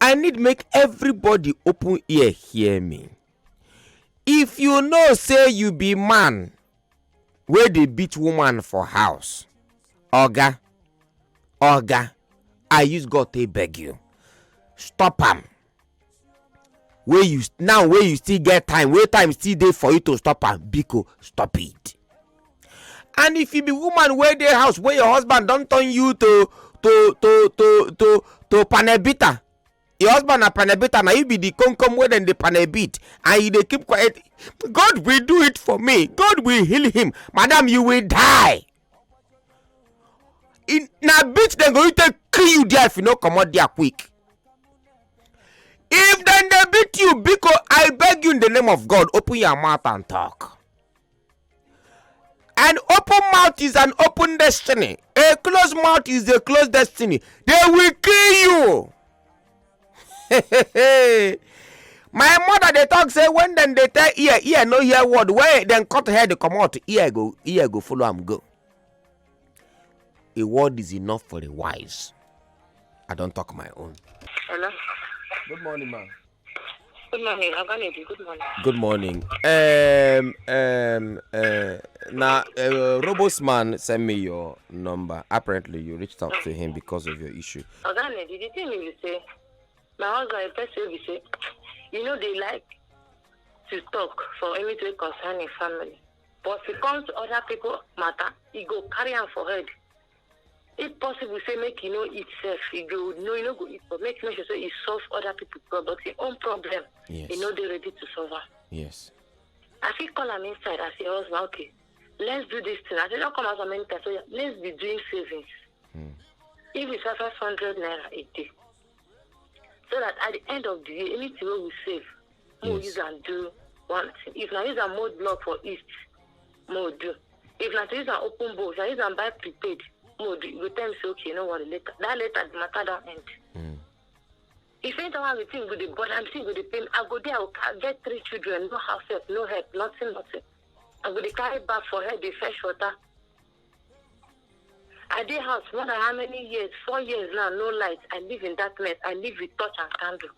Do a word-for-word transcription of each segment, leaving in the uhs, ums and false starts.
I need make everybody open ear hear me. If you know say you be man wey dey beat woman for house, oga, oga, I use God take beg you, stop am. Wey you now, wey you still get time, wey time still dey for you to stop am, biko, stop it. And if you be woman wey dey house, wey your husband don turn you to to to to to to panel beater, your husband na panel beater, na you be the konkom wey dem dey panel beat, and you dey keep quiet. God will do it for me, God will heal him. Madam, you will die. In na beat dem go you take kill you there if you no comot there quick. If dem dey beat you, biko, I beg you in the name of God, open your mouth and talk. An open mouth is an open destiny. A closed mouth is a closed destiny. They will kill you. My mother dey talk say when dem dey tell ear, ear no hear word. When dem cut head comot, ear go ear go follow am go. A word is enough for the wise. I don talk my own. Hello. Good morning, ma. Good morning. I'm gonna do good morning. Good morning. Um, um, uh, now, uh, Robos man send me your number. Apparently, you reached out to him because of your issue. Oga Nedi, the thing is, say, my husband, the person will say, you know, they like to talk for anything concerning family. But if it comes to other people matter, he go carry am for head. If possible, say make you no eat self, you go no, you no go eat, but make make sure say you solve other people problem, but your own problem, Yes. you know they ready to solve am. Yes. I fit call am inside, I say, husband, okay, let's do this thing. I say, don't come out so many times, so yeah, let's be doing savings. Mm. If it's five hundred naira a day, so that at the end of the year, anything we will save, we will Yes. use and do one thing. If na use am mold block for east, we will do. If na to use am open bowl, if na use am buy prepaid, we will do. You go tell me say, okay, no worry, later. That later, the matter don end. Mm. If anytime I think go dey bother, I'm think go dey pain. I go there, I go ca- get three children, no house help, no help, nothing, nothing. I go dey carry bag for head, dey fetch water. I dey house more than how many years? Four years now, no light. I live in darkness. I live with torch and candle.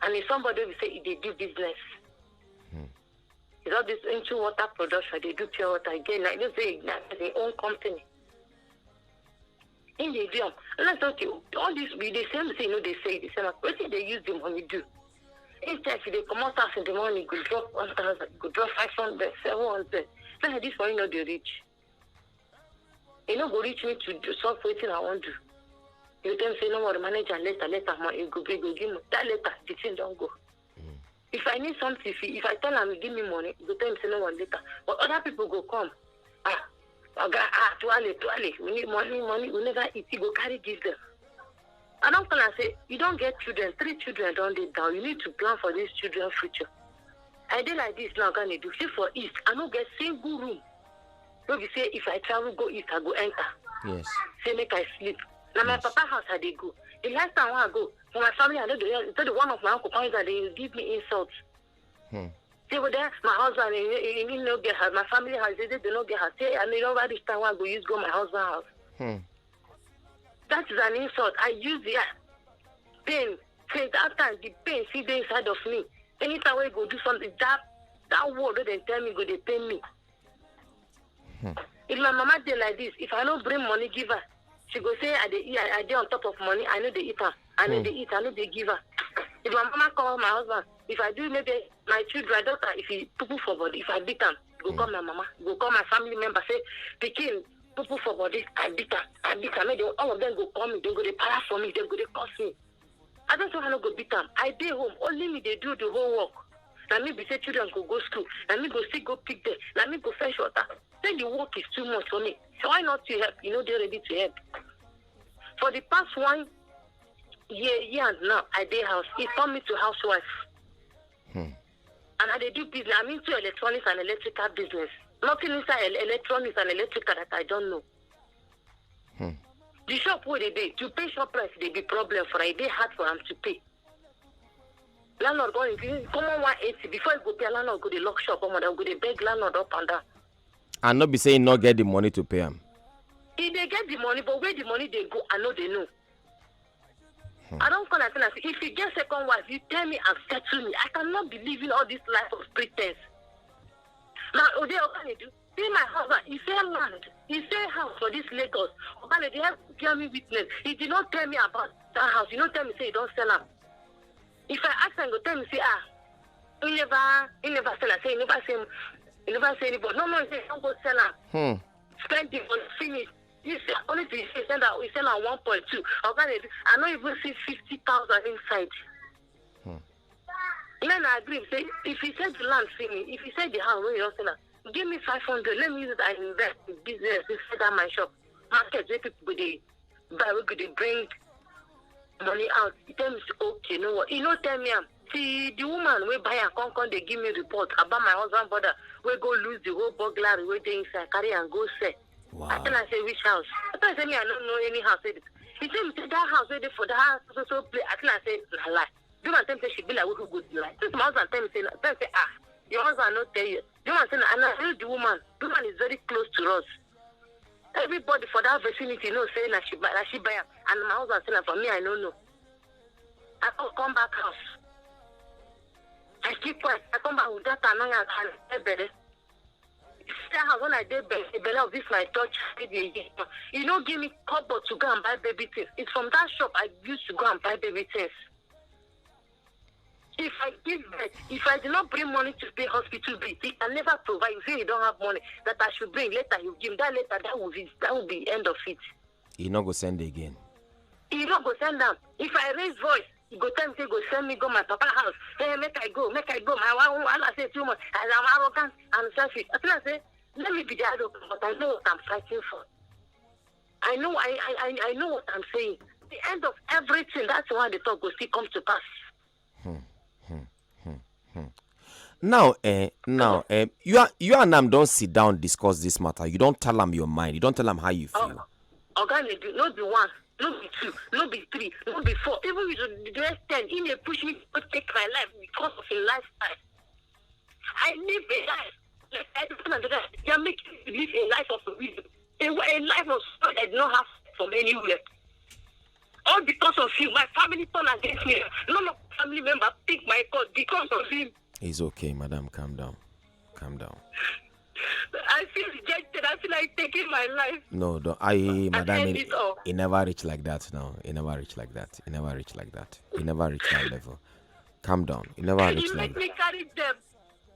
And if somebody will say, if they do business, Hmm. it's all this into water production, they do pure water again. Like they say, na their own company. In the deal, and that's okay. All this, we the same thing, you know, they say the same. What did they use the money do? Instead, if they come out house in the morning, go drop one thousand, go drop five hundred, seven hundred. Now this one, you know, they reach. You know, go reach me to do solve wetin I wan do. You tell me say no worry, manager later, later, ma, you go big, go give me that later. The thing don't go. If I need something, if, if I tell am give me money, you go tell me say no one later. But other people go come. Ah, oga, ah, tuale, tuale. We need money, money. We never eat. You go carry give them. I don't plan say you don't get children. Three children don't dey down. You need to plan for these children future. I dey like this now, can do. See for east, I no get single room. No be say if I travel go east, I go enter. Yes. Say make I sleep. Now my Yes. papa house I dey go. The last time when I go, for my family, I know the, so the one of my uncle comes and they give me insults. Hmm. Say, well, there, my husband, he, he, he no get her. My family house, they, they no get her. Say, I mean, nobody this time when I go use go my husband house. Hmm. That is an insult. I use the uh, pain. Since that time, the pain see the inside of me. Anytime we go do something, that that word wey dem tell me go dey pain me. If my mama dey like this, if I no bring money give her, she go say I dey eat, I, I dey on top of money. I no dey eat am. I no Hmm. dey eat. I no dey give her. If my mama call my husband, if I do maybe my children, daughter, if he poo poo for body, if I beat am, go call my mama, go call my family member, say pikin poo poo for body, I beat am, I beat am. Make dem, all of them go call me, dem go dey para for me, dem go dey curse me. I just say I no go beat am. I dey home, only me dey do the whole work. Na me be say children go go school, na me go still go pick them, na me go fetch water. Then the work is too much for me. So why not you help? You know they're ready to help. For the past one year, year and now, I dey house. He turn me to housewife. Hmm. And I dey do business. I'm into electronics and electrical business. Nothing inside el- electronics and electrical that I don't know. Hmm. The shop where they dey to pay shop price, they be problem for it. They hard for them to pay. Landlord go increase common one eighty before you go pay. Landlord go dey lock shop. Omo, dem go dey beg landlord up and down. And not be saying not get the money to pay him. He dey get the money, but where the money dey go, I know they know. I don't call and tell am say, if you get second wife, you tell me and settle me. I cannot be living all this life of pretense. Now, Ode Okanedu, see my husband, he sell land, he sell house for this Lagos. Okanedu, help bear me witness. He did not tell me about that house. You no tell me say you don sell am. If I ask am, he go tell me say, ah, he never, he never sell am. Say he never sell, he never sell anybody. No, no, he say he don go sell am. Hmm. Spend the money, finish. He say, only to say send out, he sell am one point two. Okanedu, I no even see fifty thousand inside. Hmm. Then I agree say, if he sell the land, finish. If he sell the house, wey he don sell am, give me five hundred. Let me use it and invest in business inside that my shop. Market wey people go dey buy, wey go dey bring money out. He tell me say, okay, no what? He no tell me am. See, the woman wey buy am come, come dey give me report about my husband brother wey go lose the whole burglary wey dey inside, carry am go sell. I tell Wow. am say, which house? I tell am say, me, I no know any house wey dey. He tell me say that house wey dey for that house, so, so place. I tell am say, na lie. The woman tell me say she be like who go lie. Since my husband tell me say, na, tell me say, ah, your husband no tell you. The woman say, na, na real the woman. The woman is very close to us. Everybody for that vicinity know say na she buy, na she buy am. And my husband say, na for me, I no know. I come, come back house. I keep quiet. I come back with that annoyance and belle. That house when I dey belle, the belle of this my church, I dey dey. You no give me kobo to go and buy baby things. It's from that shop I used to go and buy baby things. If I give birth, if I did not bring money to pay hospital bill, he can never provide. You say you don't have money that I should bring. Later you give. That later, that will be, that will be end of it. He no go send again. He no go send am. If I raise voice, he go tell me say, go send me go my papa house. Hey, make I go, make I go. My one, one, I say too much. And I'm arrogant and selfish. I feel like say, let me be the arrogant, but I know what I'm fighting for. I know, I, I, I, I know what I'm saying. The end of everything, that's why the talk will still come to pass. Hmm, hmm, hmm, hmm. Now, eh, now, eh, you are you and am don sit down, discuss this matter. You don tell am your mind. You don tell am how you feel. Oga Nedu, no be one, no be two, no be three, no be four. Even with the rest ten, he may push me to take my life because of his lifestyle. I live a life. Like, I don't understand. You're making me live a life of a widow. A, a life of someone that did not have from anywhere. All because of you, my family turned against me. None of my family member pick my call because of him. It's okay, madam. Calm down. Calm down. I feel rejected. I feel like taking my life. No, don't. I, madam, end it, it all. It never reach like that now. It never reach like that. It never reach like that. It never reach that level. Calm down. It never He reach like make me that. Carry them.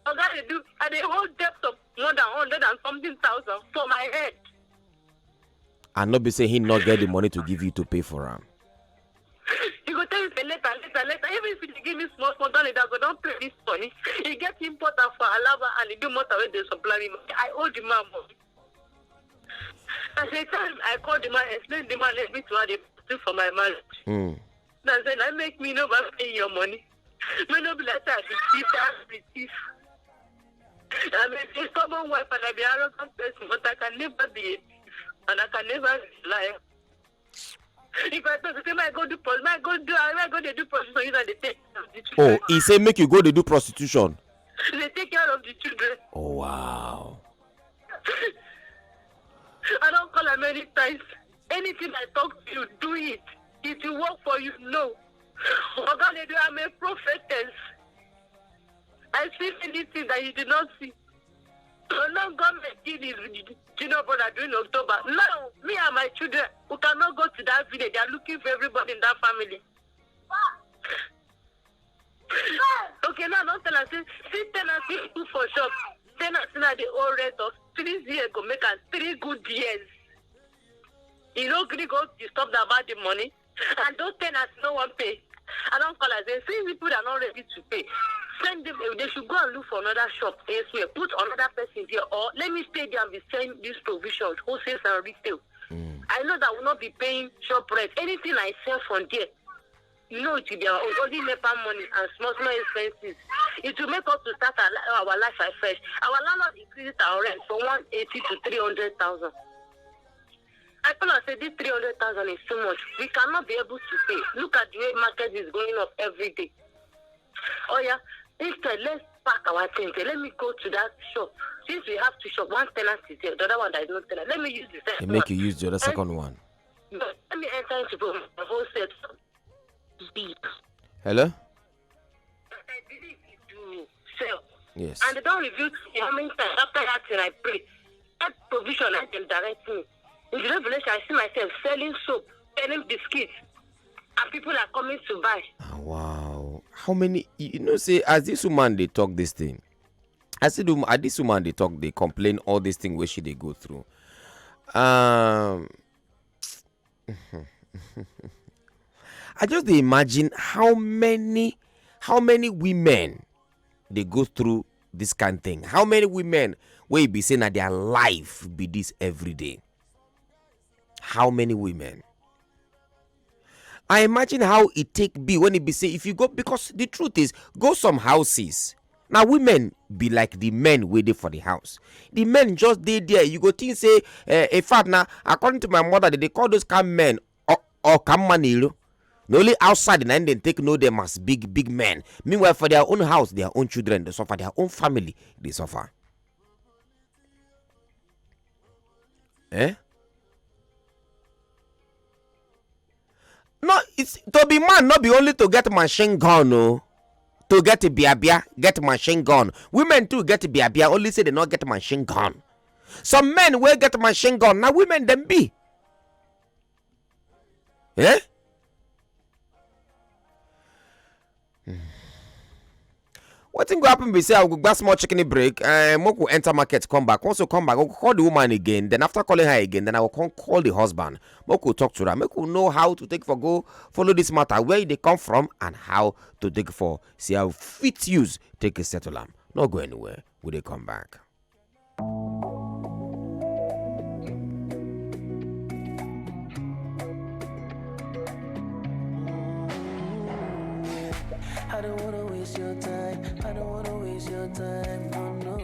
Oga Nedu, I dey hold debt of more than hundred and something thousand for my head. And not be say he not get the money to give you to pay for am. You go tell me say later, later, later. Even if you give me small, small, don't later, go don't pay this money. He get importer for Alaba and he do motor wey dey supply me. I owe the man money. As a time, I call the man, explain the man everything I dey do for my marriage. Mm. Now say, I make me no back pay your money. Me no be like that, I be thief, I be thief. I be a stubborn wife and I be arrogant person, but I can never be a thief and I can never be a liar. If I talk, say, my God do pros-, my God do, my God dey do prostitution, you know, they take care of the Oh, children. He say make you go dey do prostitution. They take care of the children. Oh wow. I don't call her many times. Anything I talk to you, do it. It will work for you. No. Oga Nedu, I'm a prophetess. I see anything that you did not see. So now government give this junior brother during October. Now, me and my children, we cannot go to that village. They are looking for everybody in that family. Okay, now don't tell us. See, see tenants people for shop. Tenants now they owe rent of three years go make am three good years. You know, gree go disturb them about the money, and those tenants no one pay. I don't call us. They see people that are not ready to pay. Send them. They should go and look for another shop elsewhere. Put another person there, or let me stay there and be selling these provisions, wholesale and retail. I know that I will not be paying shop rent. Anything I sell from there, you know, it will be our own, only NEPA money and small, small expenses. It will make us to start our, li- our life afresh. Our landlord increases our rent from one eighty to three hundred thousand. I tell her, say, this three hundred thousand is too much. We cannot be able to pay. Look at the way market is going up every day. Oh, yeah. Instead, let's pack our things. Let me go to that shop. Since we have two shop, one tenant is there, the other one that is not tenant. Let me use the They second make one. You use the other second one. But let me enter into the whole set. Speak. Hello? I believe it do me. Self. Yes. And they don't reveal to me how many times after that thing I pray. That provision I can direct me. In the revelation, I see myself selling soap, selling biscuits, and people are coming to buy. Ah, wow. How many? You you know, say, as this woman, they talk this thing. I said, um, as this woman, they talk, they complain, all this thing where she they go through. Um, I just dey imagine how many, how many women they go through this kind thing. How many women will be saying that their life be this every day? How many women? I imagine how it take be when it be say if you go, because the truth is, go some houses. Now women be like the men waiting for the house. The men just dey there. You go think say, uh, in fact, now, according to my mother, they, they call those kind men or, or come money. Na only outside na im dem take know them as big, big men. Meanwhile, for their own house, their own children, they suffer, their own family, they suffer. Eh? No, it's to be man, not be only to get machine gun, no. To get a bia bia, get machine gun. Women too get bia bia, only say they not get machine gun. Some men will get machine gun. Now women them be. Eh? Wetin go happen be say I go gba small chicken break. Uh, make we enter market, come back. Once we come back, we go call the woman again. Then after calling her again, then I will come call the husband. Make we talk to her. Make we know how to take for go follow this matter, where they come from, and how to take for see how fit use take a settle am. Not go anywhere. We dey come back. I don't wanna waste your time. I don't wanna waste your time. No, no.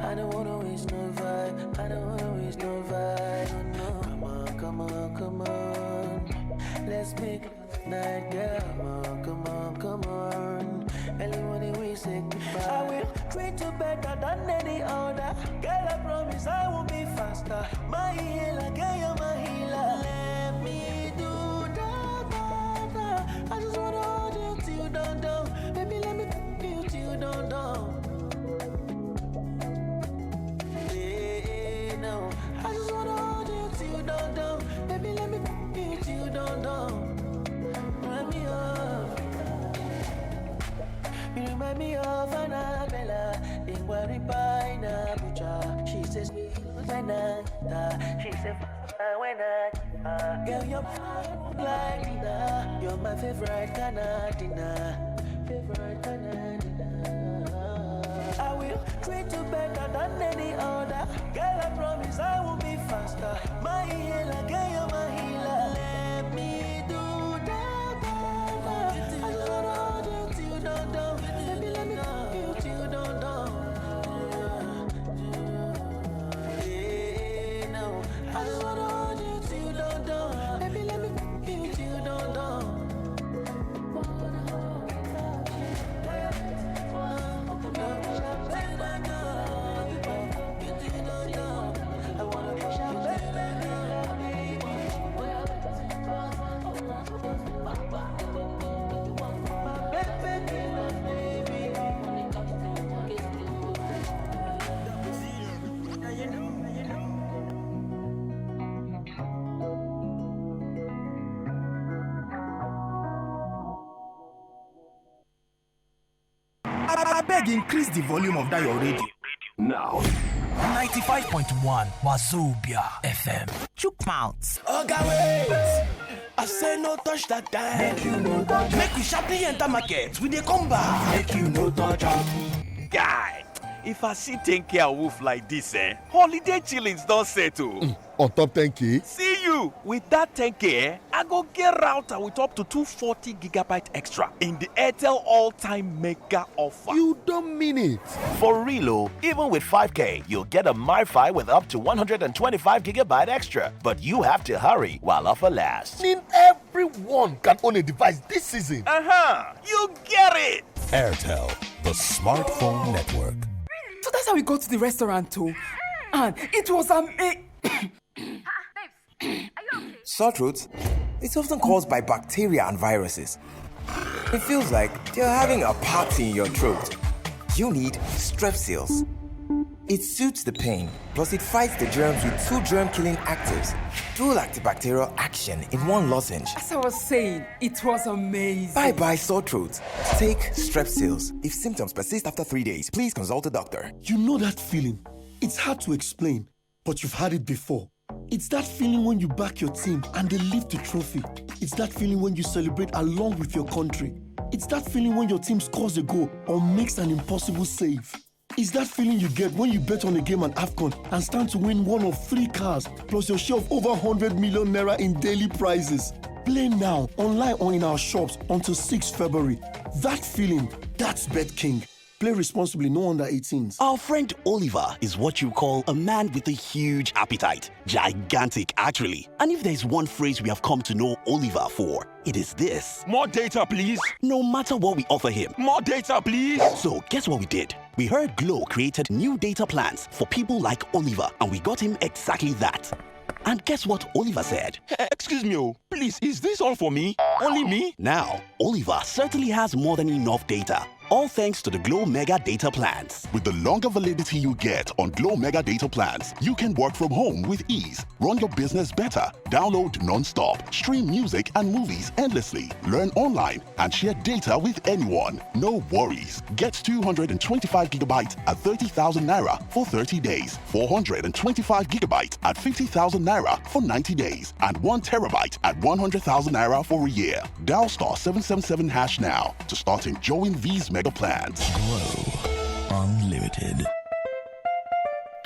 I don't wanna waste no vibe. I don't wanna waste no vibe. No, no. Come on, come on, come on. Let's make night, girl. Come on, come on, come on. Early morning we say goodbye. I will treat you better than any other. Girl, I promise I will be faster. My healer, girl, you're my healer. Let me do da da da. I just wanna hold you till dawn dawn. Baby, let me f- you till dawn dawn. Hey, hey, no. I just wanna hold you till dawn dawn. Baby, let me f- you till dawn dawn. Remind me of, you remind me of Annabella. They worry by na butcher. She says when I, she said when I, girl, you're like dinner. You're my favorite kind of dinner. Favorite kind of dinner. I will treat you better than any other. Girl, I promise I will be faster. My healer, girl, you're my healer. Let me do that, that, that. I just wanna hold you till dawn dawn. Baby, let me f- you till dawn dawn. Yeah, no. I just wanna hold you till dawn dawn. Baby, let me f- you till dawn dawn. Abeg increase the volume of that your radio. Now. ninety-five point one Wazobia F M. Chook mouth. Oga wait! I say no touch that time. Make you no touch. Make we sharply enter market. We dey come back. Make you no touch am. Guy, if I see ten K awoof like this, eh, holiday chillings don settle. On top ten K? See you with that ten K, eh, I go get router with up to two forty gigabyte extra in the Airtel all-time mega offer. You don't mean it. For real, oh, even with five K, you'll get a MiFi with up to one hundred twenty-five gigabyte extra. But you have to hurry while offer lasts. Mean everyone can own a device this season. Uh-huh. You get it. Airtel, the smartphone network. So that's how we got to the restaurant too. And it was amazing. Babes, are you okay? Sore throat? It's often caused by bacteria and viruses. It feels like you're having a party in your throat. You need Strepsils. It soothes the pain, plus it fights the germs with two germ-killing actives. Dual antibacterial action in one lozenge. As I was saying, it was amazing. Bye-bye sore throat. Take Strepsils. If symptoms persist after three days, please consult a doctor. You know that feeling. It's hard to explain, but you've had it before. It's that feeling when you back your team and they lift the trophy. It's that feeling when you celebrate along with your country. It's that feeling when your team scores a goal or makes an impossible save. It's that feeling you get when you bet on a game at AFCON and stand to win one of three cars plus your share of over one hundred million naira in daily prizes. Play now, online or in our shops until six February. That feeling, that's BetKing. Play responsibly, no under eighteens. Our friend Oliver is what you call a man with a huge appetite. Gigantic, actually. And if there's one phrase we have come to know Oliver for, it is this. More data, please. No matter what we offer him. More data, please. So, guess what we did? We heard Glow created new data plans for people like Oliver, and we got him exactly that. And guess what Oliver said? Eh, excuse me, oh, please, is this all for me? Only me? Now, Oliver certainly has more than enough data. All thanks to the Glow Mega Data Plans. With the longer validity you get on Glow Mega Data Plans, you can work from home with ease, run your business better, download non-stop, stream music and movies endlessly, learn online, and share data with anyone. No worries. Get two hundred twenty-five gigabytes at thirty thousand naira for thirty days, four hundred twenty-five gigabytes at fifty thousand naira for ninety days, and one terabyte at one hundred thousand naira for a year. Dial star seven seven seven hash now to start enjoying these mega plans. Glow Unlimited.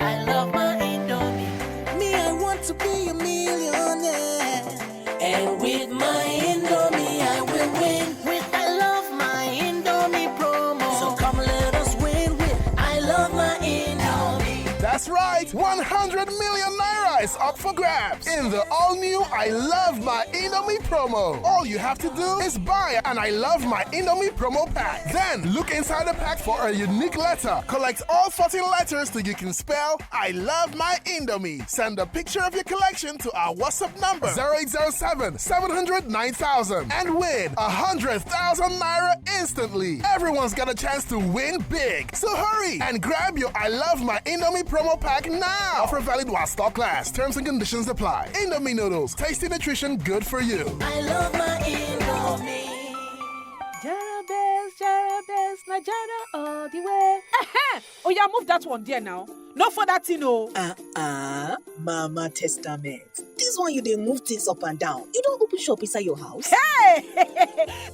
I love my Indomie. Me, I want to be a millionaire. And with my Indomie, I will win. With I love my Indomie promo. So come let us win with I love my Indomie. That's right, one hundred million naira is up for grabs in the all-new I Love My Indomie promo. All you have to do is buy an I Love My Indomie promo pack. Then look inside the pack for a unique letter. Collect all fourteen letters so you can spell I Love My Indomie. Send a picture of your collection to our WhatsApp number, zero eight zero seven, seven hundred nine thousand, and win one hundred thousand naira instantly. Everyone's got a chance to win big. So hurry and grab your I Love My Indomie promo pack now. Offer valid while stock lasts. Terms and conditions apply. Indomie noodles, tasty nutrition, good for you. I love my Indomie. Jara best, Jara best, na Jara all the way. Ehe! Oh yeah, move that one there now. No for that thing, oh. Uh-uh, Mama Testament. This one you dey move things up and down. You don open shop inside your house? Hey!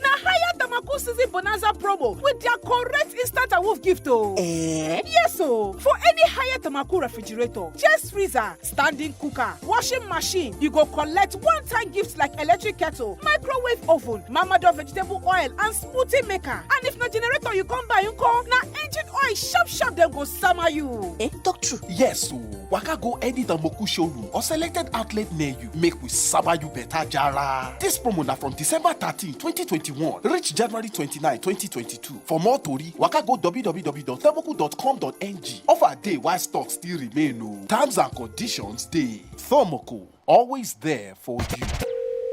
Na higher Tamaku season bonanza promo with their correct instant awoof gift, oh. Eh? Yes, oh. For any higher Tamaku refrigerator, chest freezer, standing cooker, washing machine, you go collect one-time gifts like electric kettle, microwave oven, Mama Dove vegetable oil, and smoothie maker. And if na generator you come buy, nko, na engine oil sharp sharp dem go sama you. Eh, talk true. Yes, so waka go any Tamaku showroom or selected outlet near you. Make we sama you better jara. This promo na from December thirteen, twenty twenty-one, reach January twenty-nine, twenty twenty-two. For more tori, waka go w w w dot thermocool dot com dot n g. Offer dey while stock still remain o. Terms and conditions dey. Thermocool, always there for you.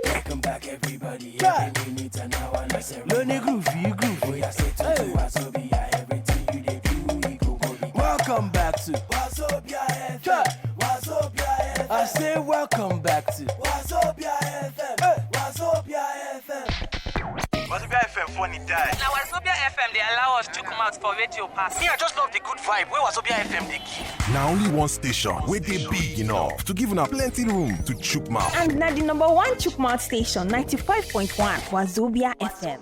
Welcome back, everybody. Yeah. Every minute and hour, na ceremony. Lóní groove, groove. Oya, say to Wazobia, everything you dey do, e go go be. Welcome back to Wazobia F M. Yeah. Wazobia F M. I say welcome back to Wazobia F M. Hey. Wazobia F M. Wazobia F M funny die. Na Wazobia F M dey allow us chook mouth for radio pass. Me, I just love the good vibe wey Wazobia F M dey give. Na only one station wey dey big enough to give una plenty room to chook mouth. And na the number one chook mouth station, ninety-five point one Wazobia F M.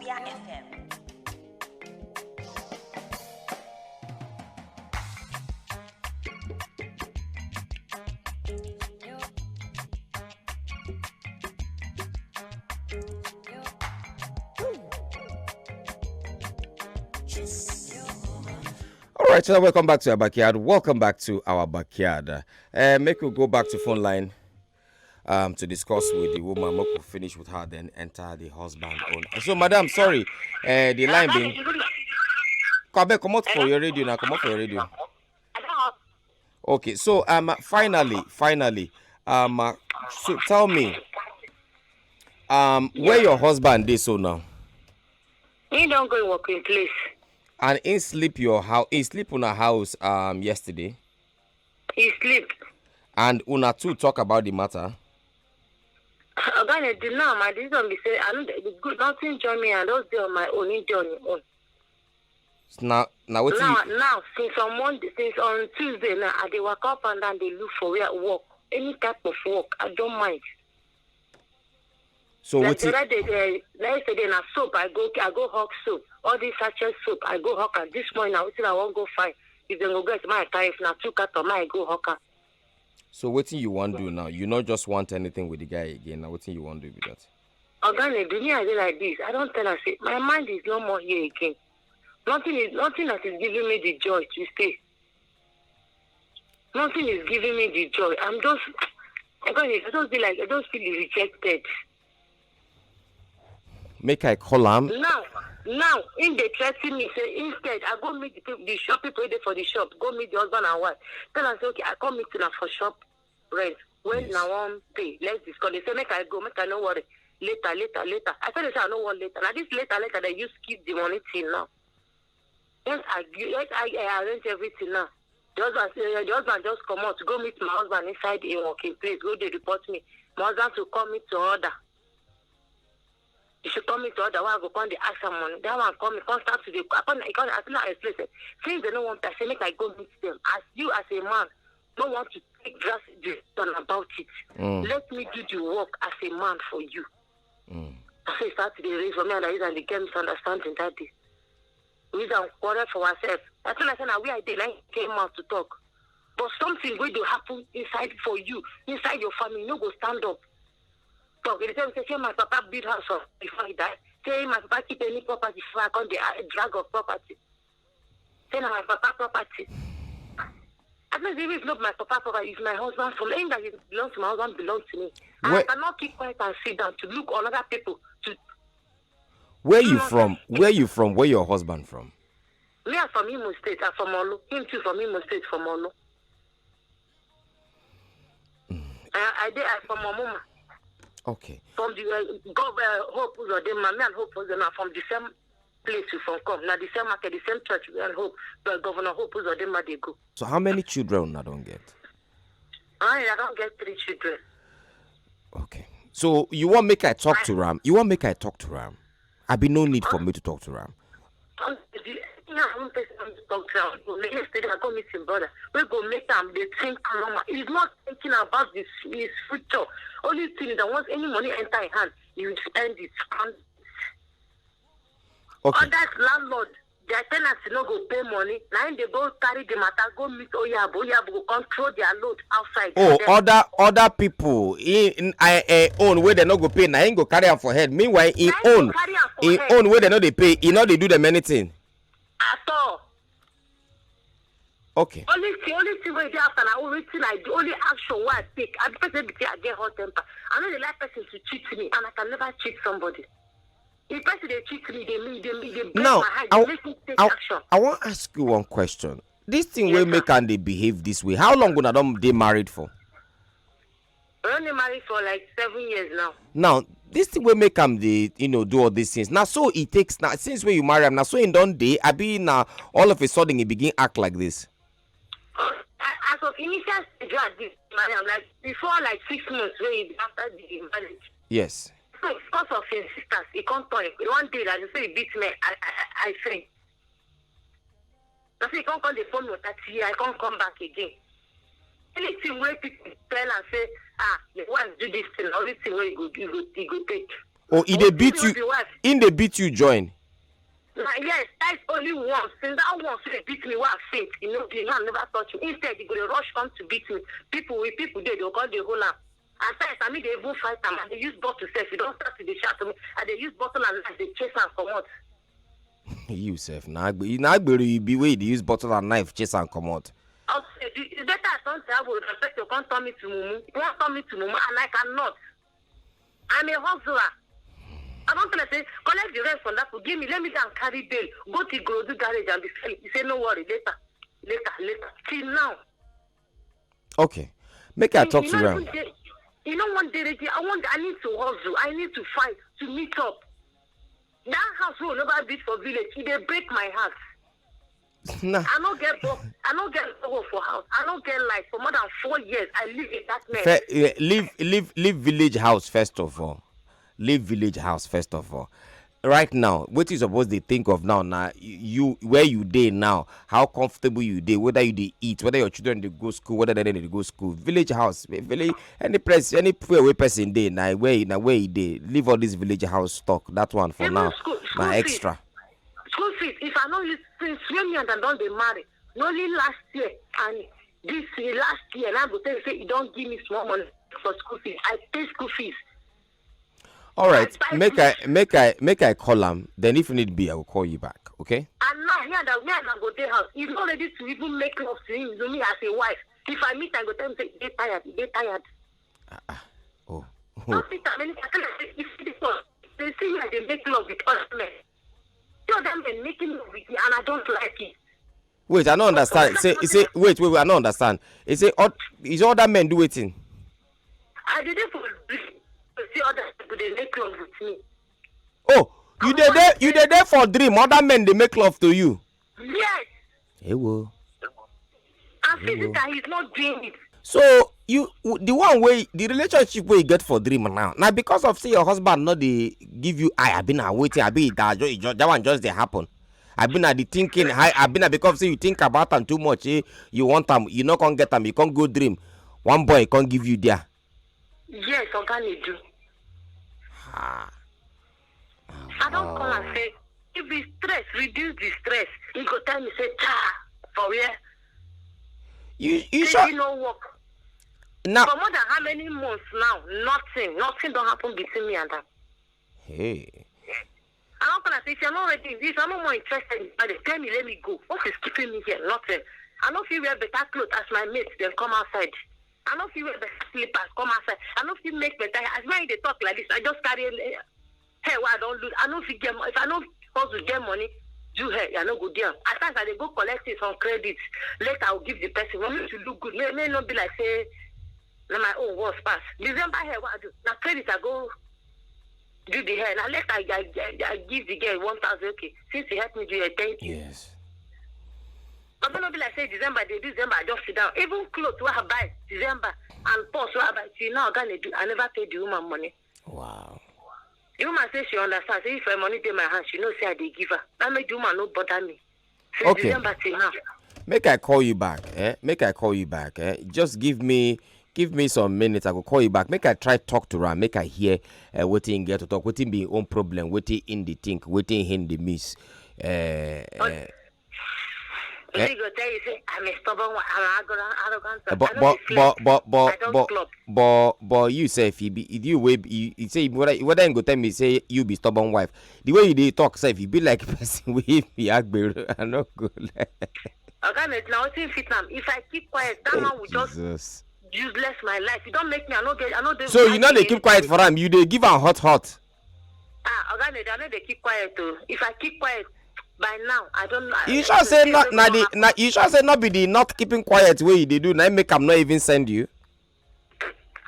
All right, so welcome back to our backyard. Welcome back to our backyard. Uh, make we go back to phone line, um, to discuss with the woman. Make we finish with her, then enter the husband own. So, madam, sorry, uh, the line being. Come back, come out for your radio now. Come out for your radio. Okay, so, um, finally, finally, um, uh, so tell me, Um, where your husband dey so now? He don go working place. And he sleep your house. He sleep on a house um yesterday. He sleep. And una two talk about the matter. Oga, na the now my decision be say I no dey good. Nothing join me. I just dey on my own. He dey on him own. Now, now what Now, you? now since on Monday, since on Tuesday, now I dey waka up and down, dey look for where work, any type of work. I don't mind. So Like what? the other day, the, yesterday na soap. I go, I go hawk soap. All these sachet soap, I go hawk am. This morning, na wetin I wan go find. If dem go get my car, if na two carton, I go hawk am. So wetin you wan do now? You not just want anything with the guy again. Now wetin you wan do with that? Oga, na the me I dey like this. I don tell am say my mind is no more here again. Nothing is nothing that is giving me the joy to stay. Nothing is giving me the joy. I'm just, Oga, I just be like I just feel rejected. Make I call am. Now, now, in dey threaten me say instead I go meet the, people, the shop people wey dey for the shop, go meet the husband and wife. Tell am say okay, I come meet una for shop rent. When Yes. na wan pay, let's discuss. They say make I go, make I no worry. Later, later, later. I tell them say I no want later. Now this later, later they use keep the money till now. Once I gi- once I, I arrange everything now, the husband say the husband just come out, go meet my husband inside a working place, go dey report me. My husband to call me to order. You should call me to order. Why I go come dey ask am money? That one call me, come start to dey. I come, I come, I come explain say since they no want, I say make I go meet them. As you as a man, no want to take drastic decision about it. Mm. Let me do the work as a man for you. Mm. I say start to dey raise for me and I use and dey get misunderstanding that day. We use and quarrel for ourselves. I feel like say na where I dey, na him came out to talk. But something wey dey happen inside for you, inside your family, no go stand up. Talk. They tell me say, say my papa build house for before he die. Say my papa keep any property before I come dey uh, drag of property. Say na my papa property. I don't even know my papa property. It's my husband from anything that belongs to my husband belongs to me. And Where- I cannot keep quiet and sit down to look on other people to Where you No, from? Where you from? Where your husband from? Me, I'm from Imo State. I'm from Olu. Him too from Imo State, from Olu. Uh, I did. I'm from Omuma. Okay. From the uh, Gov- uh, Hope Uzodinma. Me and Hope Uzodinma from the same place we from come. Now the same market, the same church. We and Hope, but Governor Hope Uzodinma they go. So how many children una don get? I, I don't get three children. Okay. So you want make I talk to Ram? You want make I talk to Ram? I be no need for me to talk to Ram. Um, the thing I want person to talk to am. Yesterday I go meet him brother. We go make am dey think normal. He's not thinking about this his future. Only thing that once any money enter his hand, he will spend it. And Okay. others landlord, their tenants no go pay money. Now they go carry the matter, go meet Oyabo. Oyabo go control their load outside. Oh, Then other other people in, in I uh, own where they no go pay. Na him go carry am for head. Meanwhile, in na him go own, carry am for in head. Own where they no dey pay, he no dey do them anything. At all. Okay. Only thing, only thing wey dey after na only thing I do, only action wey I take. I be person be say I get hot temper. I no dey like person to cheat me, and I can never cheat somebody. If person dey cheat me, they me, they me, they break Now, my heart, I, they make me take I, action. I want ask you one question. This thing Yes, wey sir. Make am dey behave this way. How long una don dey married for? We only married for like seven years now. Now, this thing wey make am dey, you know, do all these things. Now, so it takes now since when you marry am. Now, so he don dey. I be now all of a sudden he begin act like this. I- As of initial stage, I did marry am like before like six months when he be after the marriage. Yes. So because of his sisters, he can't turn. One day, like you say, he beat me. I I I, I faint. I say he can't come the phone with that year. I can't come back again. Anything where people tell and say, ah, the wife do this thing, only thing where you go, you go, you go take. Oh, he dey beat you. The wife. He dey beat you join. Na yes, that's only one. Since that one say beat me, why I faint? You know, the man never touch me. Instead, he go dey rush come to beat me. People with people dey, they go come dey hold am. At times, I mean, they even fight am and they use bottle sef. You don't start to dey shout to me. And they use bottle and knife, they chase am comot. You sef na agbe na agbero you be wey you dey use bottle and knife chase am comot. Okay, the- it's better I don't travel. Respect you can't turn me to mumu. You can't turn me to mumu, and I cannot. I'm a hustler. I don't tell say collect the rest from that. Give me, let me go and carry bail. Go to Grozu garage and be selling. He say no worry, later, later, later. Till now. Okay, make I talk He to no Ram. even dey- You know, one day, I want, I need to hustle. I need to fight to meet up. That house will never beat for village. It dey break my heart. Nah. I no get work. I no get work for house. I no get life for more than four years. I live in darkness. Fe- eh, leave leave leave village house first of all. Leave village house first of all. Right now, what you suppose dey think of now na you, where you dey now, how comfortable you dey, whether you dey eat, whether your children dey go school, whether they dey go school. Village house, eh, village, any place, any place where person dey na where na where he dey. Leave all this village house talk. That one for Even now school, na school fees. Extra. School fees. If I no use since when me and them don dey marry, na only last year and this year, last year, and I go tell you say you don give me small money for school fees. I pay school fees. All right, I buy make I make I make I call am. Then if need be, I will call you back. Okay? And now here that me and I go dey house. He's not ready to even make love to him, to me as a wife. If I meet, I go tell him say he dey tired, he dey tired. Oh. Don't sit am anytime. I tell am say if this one, they see me, they make love with other men. Two of them been making love with me, and I don't like it. Wait, I don't understand. Say, say, wait, wait, wait, I don't understand. He say, all, is other men do waiting? I did it for dream. To see other people they make love with me. Oh, you dey there, you dey there for dream. Other men they make love to you. Yes, Hey, whoa. and physically he's not doing it. So you, w- the one way the relationship where you get for dream now. Now because of say your husband not they give you I, I been a waiting, I be that, ju- ju- that one just they happen. I been at the thinking, I, I been at because say you think about them too much. Eh? You want them, you not gonna get them. You can't go dream. One boy can't give you there. Yes, Oga Nedu. Ah. I don't call and say, if the stress, reduce the stress. He go tell me say, cha, for where? You, you Say sure? He no work. Now, For more than how many months now? Nothing, nothing don't happen between me and them. Hey. I don't call and say, if you're not ready, if you're not more interested in marriage, tell me, let me go. What is keeping me here? Nothing. I don't feel wear better clothes as my mates then come outside. I don't feel wear better slippers come outside. I don't feel make better. As when they talk like this, I just carry a hair where I don't lose. I don't feel get mo- if I don't hustle get money, do hair, I no go there. At times I dey go collect it on credit. Later I'll give the person. Want me to look good. May, may not be like say na my own worst pass. December hair, what I do? Now credit I go do the hair. Now later I, I, I, I give the girl one thousand. Okay, since you help me do it, thank you. Yes. But no be like say December dey December I just sit down. Even clothes wey I buy December and purse wey I buy till now, Oga Nedu, I never pay the woman money. Wow. The woman say she understand. Say if her money dey my hand, she know say I dey give her. That make the woman no bother me. Since Okay. December till now. Make I call you back. Eh? Make I call you back. Eh? Just give me give me some minutes. I will call you back. Make I try talk to her. Make I hear uh, what he get to talk. What he be own problem. What he in the think. What he in the miss. Uh, uh, She go tell you say I'm a stubborn one. I'm an arrogant, arrogant. but I but don't but but but I don't but club. but but you say if you be you way you, you say whether whether you go tell me say you be stubborn wife. The way you dey talk, say if you be like person wey be agbero, I no go. Like, Oga Nedu, now wetin fit am? If I keep quiet, that man will just Jesus. useless my life. You don't make me. I no get. I no dey. So I you know they dey- keep quiet for am. You dey give am hot hot. Ah, Oga Nedu, I no dey keep quiet o. If I keep quiet by now, I don't know. You sure say not na the na you sure say not be the not keeping quiet way you dey do na make am not even send you.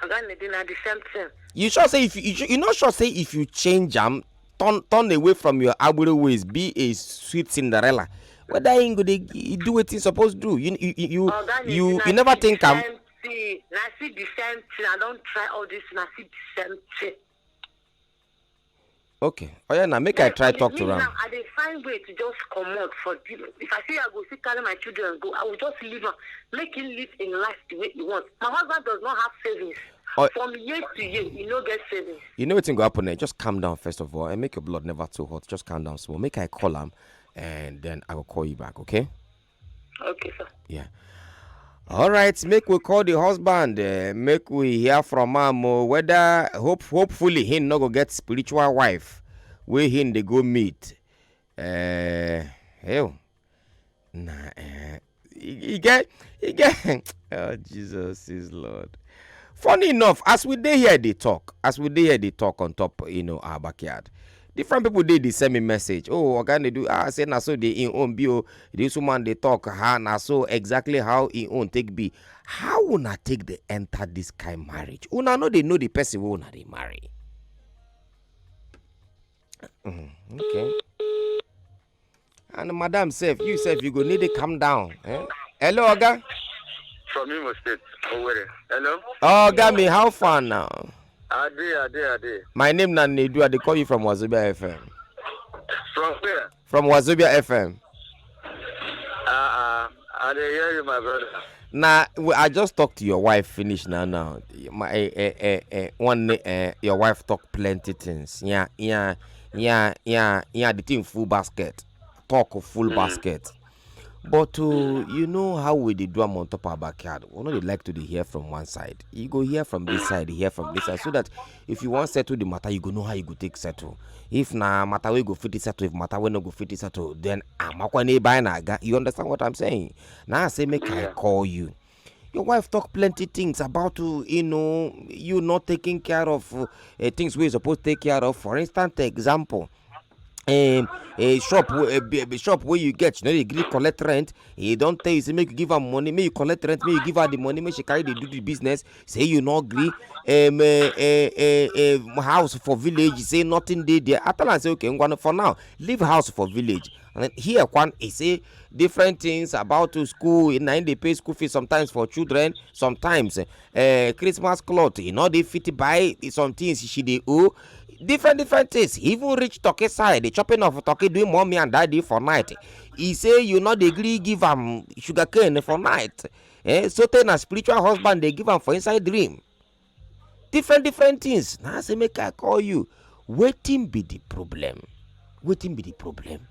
Oga Nedu, na the same thing. You sure say if you you, sure- you not sure say if you change am turn turn away from your agbero ways be a sweet Cinderella whether he go dey do wetin suppose do you you you you, Oga Nedu, you, na you never the think am. Same thing. Na see the same thing. I don't try all this. Na see the same thing. Okay. Oh yeah, now make I try Me- talk me to am. Now, I dey find way to just comot for the. If I say I go still carry my children go, I will just leave am. Make him live in life the way he wants. My husband does not have savings. Oh. From year to year, he no get savings. You know what's going to happen there? Just calm down first of all and make your blood never too hot. Just calm down small. Make I call him and then I will call you back, okay? Okay, sir. Yeah. All right, make we call the husband. Uh, make we hear from him. Oh, whether hope hopefully he no go get spiritual wife. Where he dey go meet. Uh, hell. Nah, eh. He, he get he get oh Jesus is Lord. Funny enough, as we dey here they talk, as we dey here they talk on top, you know, our backyard. Different people dey dey send me message. Oh, oga dey do, ah, say na so dey in own be o. This woman dey talk, ha, na so exactly how in own take be. How una take dey enter this kind marriage? Una no dey know the person wey una dey marry. Mm, okay. And madam sef, you sef, you go need to calm down. Eh? Hello, oga. From Imo State, Owerri. Hello? Oga, me, how far now? Ade, Ade, Ade. My name na Nedu. I dey call you from Wazobia F M. From where? From Wazobia F M. Uh, uh, I dey hear you, my brother. Now, I just talked to your wife. Finish now. Now, my eh, eh, eh, eh, one eh, your wife talk plenty things. Yeah, yeah, yeah, yeah, yeah. The thing full basket, talk full mm. basket. But uh, you know how we dey do am on top our backyard. We no dey like to dey hear from one side. You go hear from this side, hear from this side, so that if you wan settle the matter, you go know how you go take settle. If na matter wey go fit settle, if matter wey no go fit settle, then amakwa na ebe anyị na-aga. You understand what I'm saying? Now I say make I call you. Your wife talk plenty things about uh, you know you not taking care of uh, uh, things we suppose take care of. For instance, example, um, a shop, a, a shop where you get, you know, you gree collect rent. He don't tell you, say make you give her money, make you collect rent, make you give her the money, make she carry the do the business. Say you not gree. Um, uh, uh, uh, uh, house for village, say nothing dey there. After I say okay, I'm gonna for now leave house for village. And then here one, he say different things about to school. Na im dey pay school fees sometimes for children, sometimes uh, Christmas cloth. You know they fit buy some things she dey owe. Different different things. He even reach turkey side, the chopping of turkey doing mommy and daddy for night. He say you no dey gree give am sugar cane for night. Eh, so tey na spiritual husband dey give am for inside dream. Different different things. Na I say make I call you. Wetin be the problem? Wetin be the problem?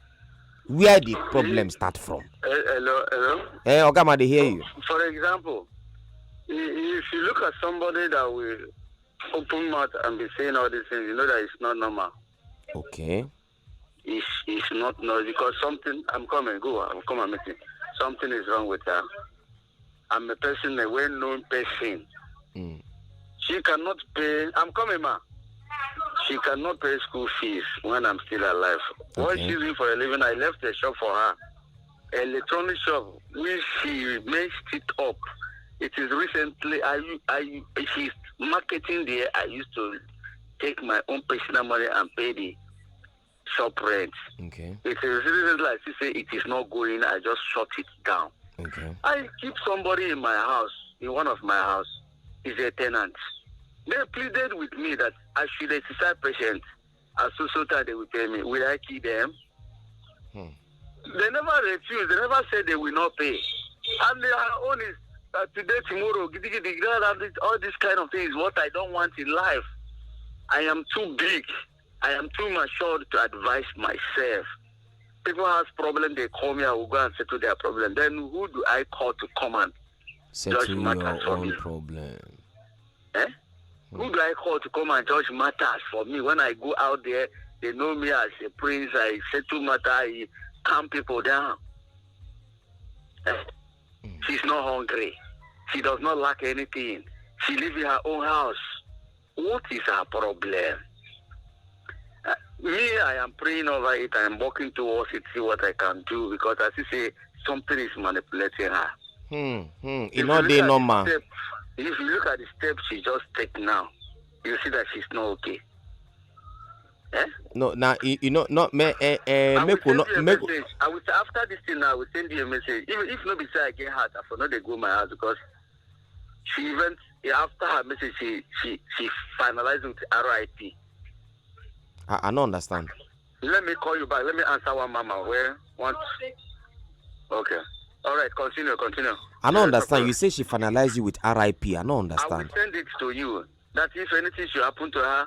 Where the problem start from? Eh, Hello, hello. Eh, oga ma dey hear you. For example, i- if you look at somebody that will open mouth and be saying all these things, you know that it's not normal. Okay. It's, it's not normal because something, I'm coming, go, I'm coming, meeting. Something is wrong with her. I'm a person, a well-known person. Mm. She cannot pay, I'm coming, ma. She cannot pay school fees when I'm still alive. What Okay. she's doing for a living, I left a shop for her. Electronic shop, which she messed it up. It is recently, I, I, she's marketing there. I used to take my own personal money and pay the shop rent. Okay. It is recently, like she say, it is not going. I just shut it down. Okay. I keep somebody in my house, in one of my house, is a tenant. They pleaded with me that I should exercise patience. At so so time they will pay me. Will I kill them? Hmm. They never refuse. They never said they will not pay. And their own is uh, today, tomorrow, gidi gidi, gra- gra- all this kind of things. What I don't want in life, I am too big. I am too mature to advise myself. People have problem, they call me, I will go and settle their problem. Then who do I call to come and Settle Judge matters your for own me. problem. Eh? Who do I call to come and judge matters for me? When I go out there, they know me as a prince. I settle matter, I calm people down. Eh? She's not hungry. She does not lack anything. She lives in her own house. What is her problem? Uh, me, I am praying over it. I am working towards it, see what I can do. Because as you say, something is manipulating her. Hmm, hmm. If E no you dey look at the normal. Step, if you look at the steps she just take now, you see that she's not okay. Eh? No, na e e no no me eh eh I will make we send no you a make message. I will after this thing now. I will send you a message. Even if no be say I get heart, I for no dey go my house because she even after her message she she she finalized with R I P. I, I no understand. Let me call you back. Let me answer one mama. Where one? Okay. All right. Continue. Continue. I no Yes, understand. of You say she finalize you with R I P. I no I will understand. Send it to you. That if anything should happen to her,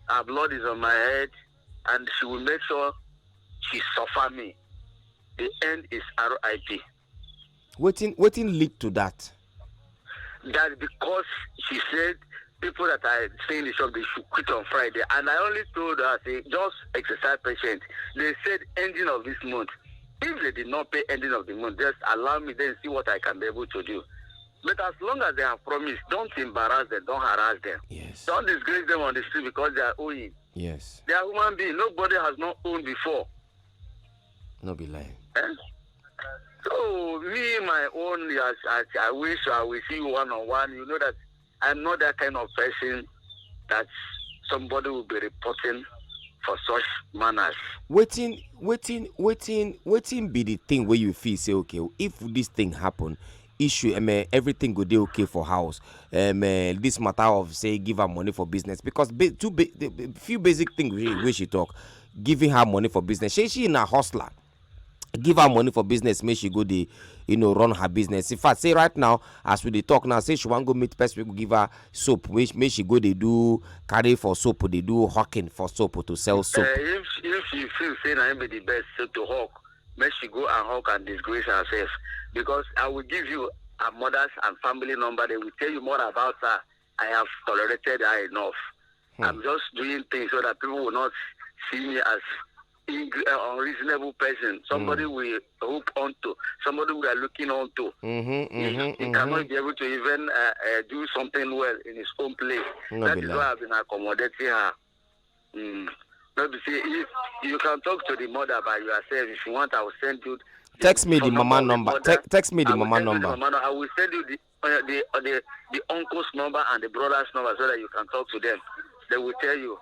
her blood is on my head, and she will make sure she suffer me. The end is R I P. Wetin wetin lead to that? That because she said people that I stay in the shop, they should quit on Friday. And I only told her, say, just exercise patience. They said ending of this month. If they did not pay ending of the month, just allow me then see what I can be able to do. But as long as they have promised, don't embarrass them, don't harass them. Yes. Don't disgrace them on the street because they are owing. Yes. They are human beings. Nobody has not owned before. No be lie. Eh? So me, my own, yes, I, I wish I will see you one on one. You know that I'm not that kind of person that somebody will be reporting for such manners. Wetin wetin wetin wetin be the thing wey you feel say, okay, if this thing happen, issue, um, eh, everything go dey okay for house? Um, eh, this matter of say give her money for business, because ba- two ba- the- the few basic things wey wey she talk, giving her money for business. She she na hustler. Give her money for business, make she go dey, you know, run her business. In fact, say right now, as we dey talk now, say she wan go meet person wey go give her soap, make, make she go dey do, carry for soap, dey do hawking for soap to sell soap. Uh, if if you feel say na him be the best, so to hawk, make she go and hawk and disgrace herself. Because I will give you her mother's and family number. They will tell you more about her. I have tolerated her enough. I'm just doing things so that people will not see me as ing- uh, unreasonable person. Somebody we hope onto, somebody we are looking onto. Mm-hmm, He, mm-hmm, he cannot be able to even uh, uh, do something well in his own place. No That be is lie. Why I've been accommodating her. Mm. Not to say if you can talk to the mother by yourself. If you want, I will send you. Text me the phone mama of the number. mother. Te- text me the I will mama send you the number. mama nu- I will send you the uh, the, uh, the the uncle's number and the brother's number so that you can talk to them. They will tell you.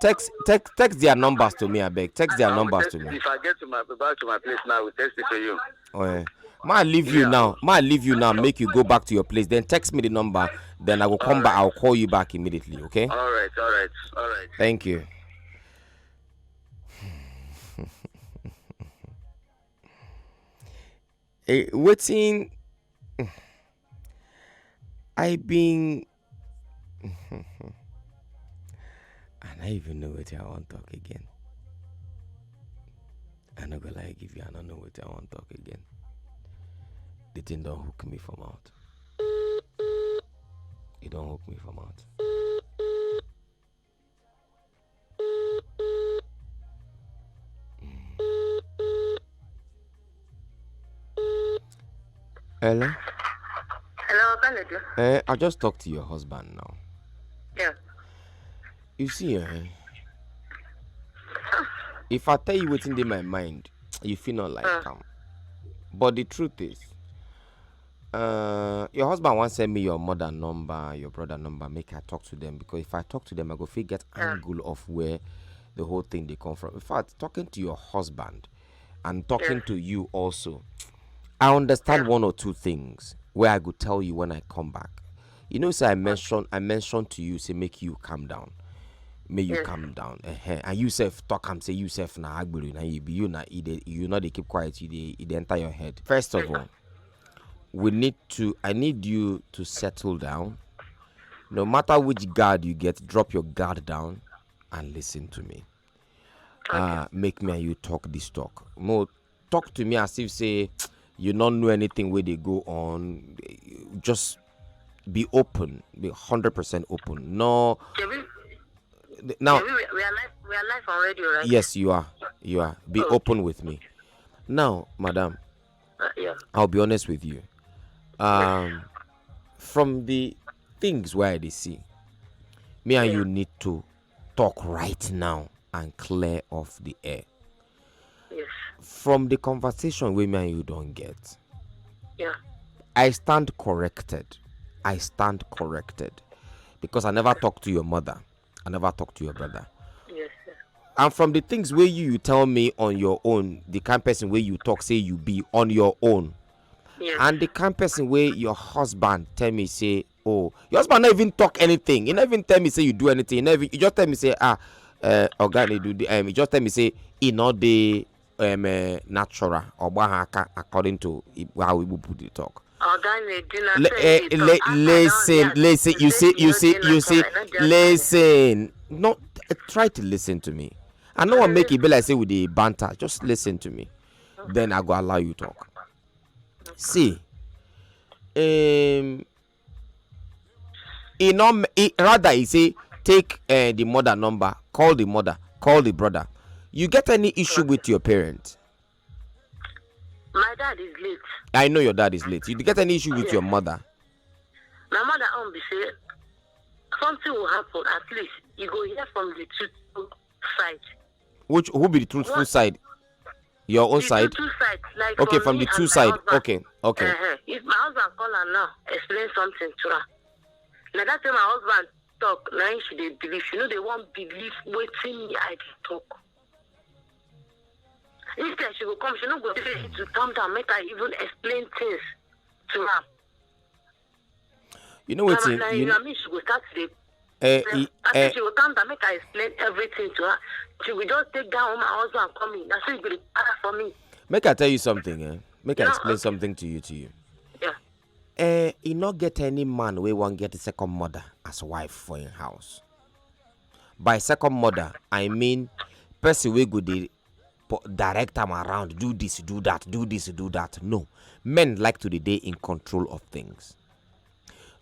Text text text their numbers to me, abeg. Text their I will numbers text- to me. If I get to my back to my place now, I will text it to you. Oh, eh. Ma leave you Yeah. Now. Ma leave you now. Make you go back to your place. Then text me the number. Then I will come back. I'll call you back immediately. Okay. All right, all right, all right. Thank you. Eh, wetin I been I don't even know what I want talk again. I no go lie give you, I don't know what I want talk again. The thing don't hook me from out. It don't hook me from out. Hello? Hello, Kennedy. Eh, I just talked to your husband now. Yeah. You see, eh? If I tell you what's in my mind, you feel not like am. But the truth is, uh, your husband once send me your mother number, your brother number, make I talk to them, because if I talk to them, I go fit get angle of where the whole thing they come from. In fact, talking to your husband and talking to you also, I understand one or two things where I go tell you when I come back. You know, say I mention I mentioned to you, say make you calm down. May you calm down. Uh-huh. And you self talk am say you self na agbero na you be you na e dey you no dey keep quiet, you dey e dey enter your head. First of all, we need to I need you to settle down. No matter which guard you get, drop your guard down and listen to me. Uh, make me and you talk this talk. Mo talk to me as if say you don't know anything where they go on. Just be open, be hundred percent open. No, Shebi, now shebi we, we are live. We are live on radio, right? Yes, you are. You are. Be open with me. Now, madam, Uh, yeah. I'll be honest with you. Um, from the things where they see, me and you need to talk right now and clear off the air. Yes. From the conversation we me and you don't get, Yeah. I stand corrected. I stand corrected because I never talked to your mother. I never talked to your brother. Yes. Sir. And from the things where you, you tell me on your own, the kind person where you talk say you be on your own, Yes. and the kind person where your husband tell me say, oh, your husband not even talk anything. He not even tell me say you do anything. He, not even, he just tell me say, ah, uh, Oga, he do the, um, he just tell me say he not the um, uh, natural or bahaka according to how we put the talk. Oga Nedina Le- say eh, he le- talk. After listen, that, listen, he you say see, he you no see, dey you see, natural, not just listen. Not uh, try to listen to me. I know what make it be like say with the banter. Just listen to me. Then I go allow you talk. See, um, he not he, rather he say take uh, the mother number, call the mother, call the brother. You get any issue with your parent? My dad is late. I know your dad is late. You get any issue with your mother? My mother um be say Something will happen. At least you go hear from the two side. Which, who be the truthful side? Your own The side? two side. Like Okay, for from me the and two my side. Husband. Okay, okay. Uh-huh. If my husband call her now, explain something to her. Now that time my husband talk, now she dey believe. You know they won't believe waiting me I dey talk. Instead she will come, she no go dey ready to calm down, make I even explain things to her. You know Now, wetin? now, You you know, know me, she go start to dey. eh, Uh, e- I eh, say she will calm down, make I explain everything to her. She will just take down my husband and call me. That's why you go dey para for me. make I tell you something. Eh? Make I No, explain okay. Something to you, to you. Yeah. Eh, e no get any man wey wan get a second mother as wife for im house. By second mother, I mean person wey go dey po- direct am around, do this, do that, do this, do that. No, men like to dey dey in control of things.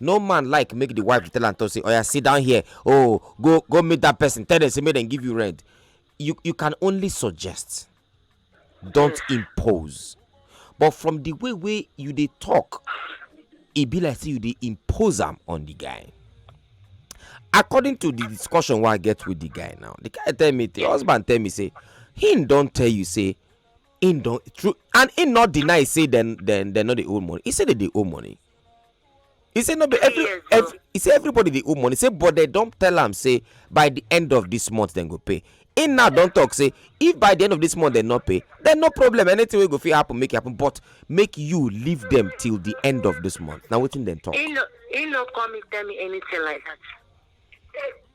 No man like make the wife tell am to say, "Oh yeah, sit down here. Oh, go go meet that person. Tell them say make them give you rent." You you can only suggest, don't impose. But from the way way you dey talk, e be like say you dey impose am on the guy. According to the discussion wey I get with the guy now, the guy tell me, the husband tell me say, he don tell you say, he don true, and he not deny say then then they no dey owe money. He say they dey owe money. He say no be every, Yes, sir. every he say everybody dey owe money. He say but they don't tell am say by the end of this month then go pay. He now don't talk say if by the end of this month they not pay, then no problem. Anything will go fit happen, make it happen. But make you leave them till the end of this month. Now waiting then talk. He no, he no call me tell me anything like that.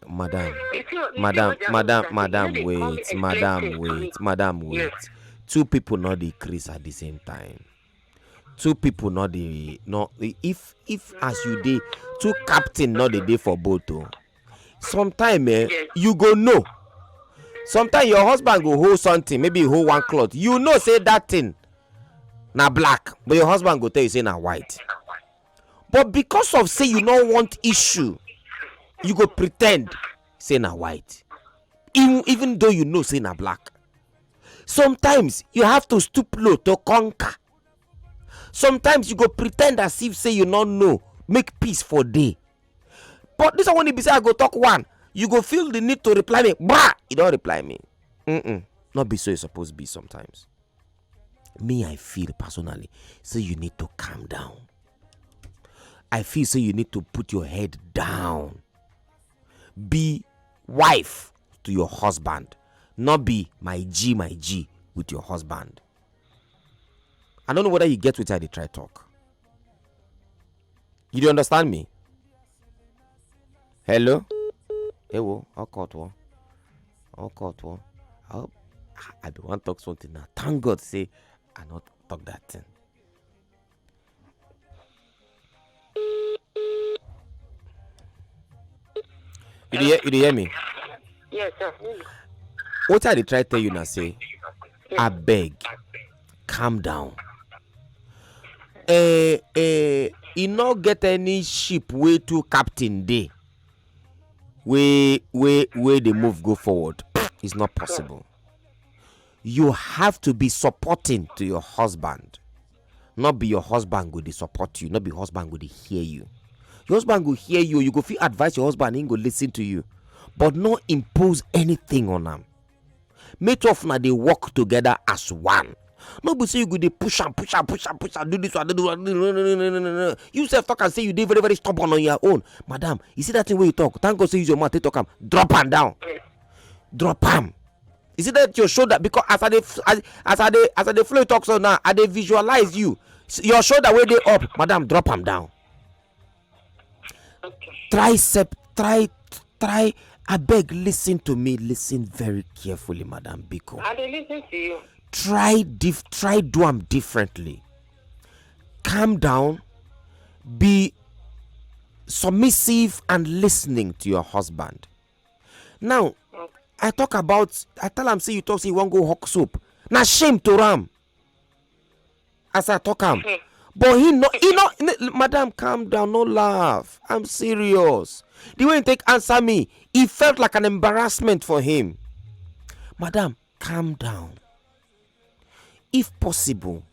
Madam, You see what- you see madam, what they madam, are madam, saying? You know they call me wait, explain madam, things to me. wait, madam, wait. Yes. Two people not dey craze at the same time. Two people not dey no. If if as you dey, two captain not dey dey for boat. Oh, sometime eh, Yes. you go know. Sometimes your husband go hold something, maybe he hold one cloth. You know say that thing na black, but your husband go tell you say na white. But because of say you no want issue, you go pretend say na white, even even though you know say na black. Sometimes you have to stoop low to conquer. Sometimes you go pretend as if say you no know, make peace for day. But this one when e be say I go talk one, you go feel the need to reply me. Brah, you don't reply me. Mm-mm. Not be so it's supposed to be sometimes. Me, I feel personally say you need to calm down. I feel say you need to put your head down. Be wife to your husband, not be my G, my G with your husband. I don't know whether you get what I dey try talk. You dey understand me? Hello? Hey, wo, I'll cut one. I'll cut one. I hope I be one talk something now. Thank God say I not talk that thing. You dey hear, you dey hear me? Yes, sir. What I dey try tell you now say, I beg, calm down. Eh, eh, e no get any ship wey two captain dey wey wey wey dey move go forward. It's not possible. You have to be supporting to your husband. Not be your husband go dey support you, not be husband go dey hear you. Your husband go hear you, you go fit advise your husband, he go listen to you. But no impose anything on am. Make sure una dey work together as one. No be say you go dey push am, push am, push am, push am, do this one, do this one. No, no, no, no, no, no, no. You sef talk and say you dey very, very stubborn on your own. Madam, you see that thing wey you talk? Thank God say use your mouth take talk am. Drop am down. Drop am. You see that your shoulder, because as I dey f- as, as I dey as I dey flow talk so now, I dey visualize you. S- your shoulder wey dey up, madam, drop am down. Try sep try try. I beg, listen to me, listen very carefully, madam Biko. I dey listen to you. Try dif- try do am differently. Calm down, be submissive and listening to your husband. Now, I talk about, I tell am say you talk say you wan go hawk soap. Na shame to am. As I talk am, but he no, he no, n- madam, calm down, no laugh. I'm serious. The way he take answer me, it felt like an embarrassment for him. Madam, calm down. If possible,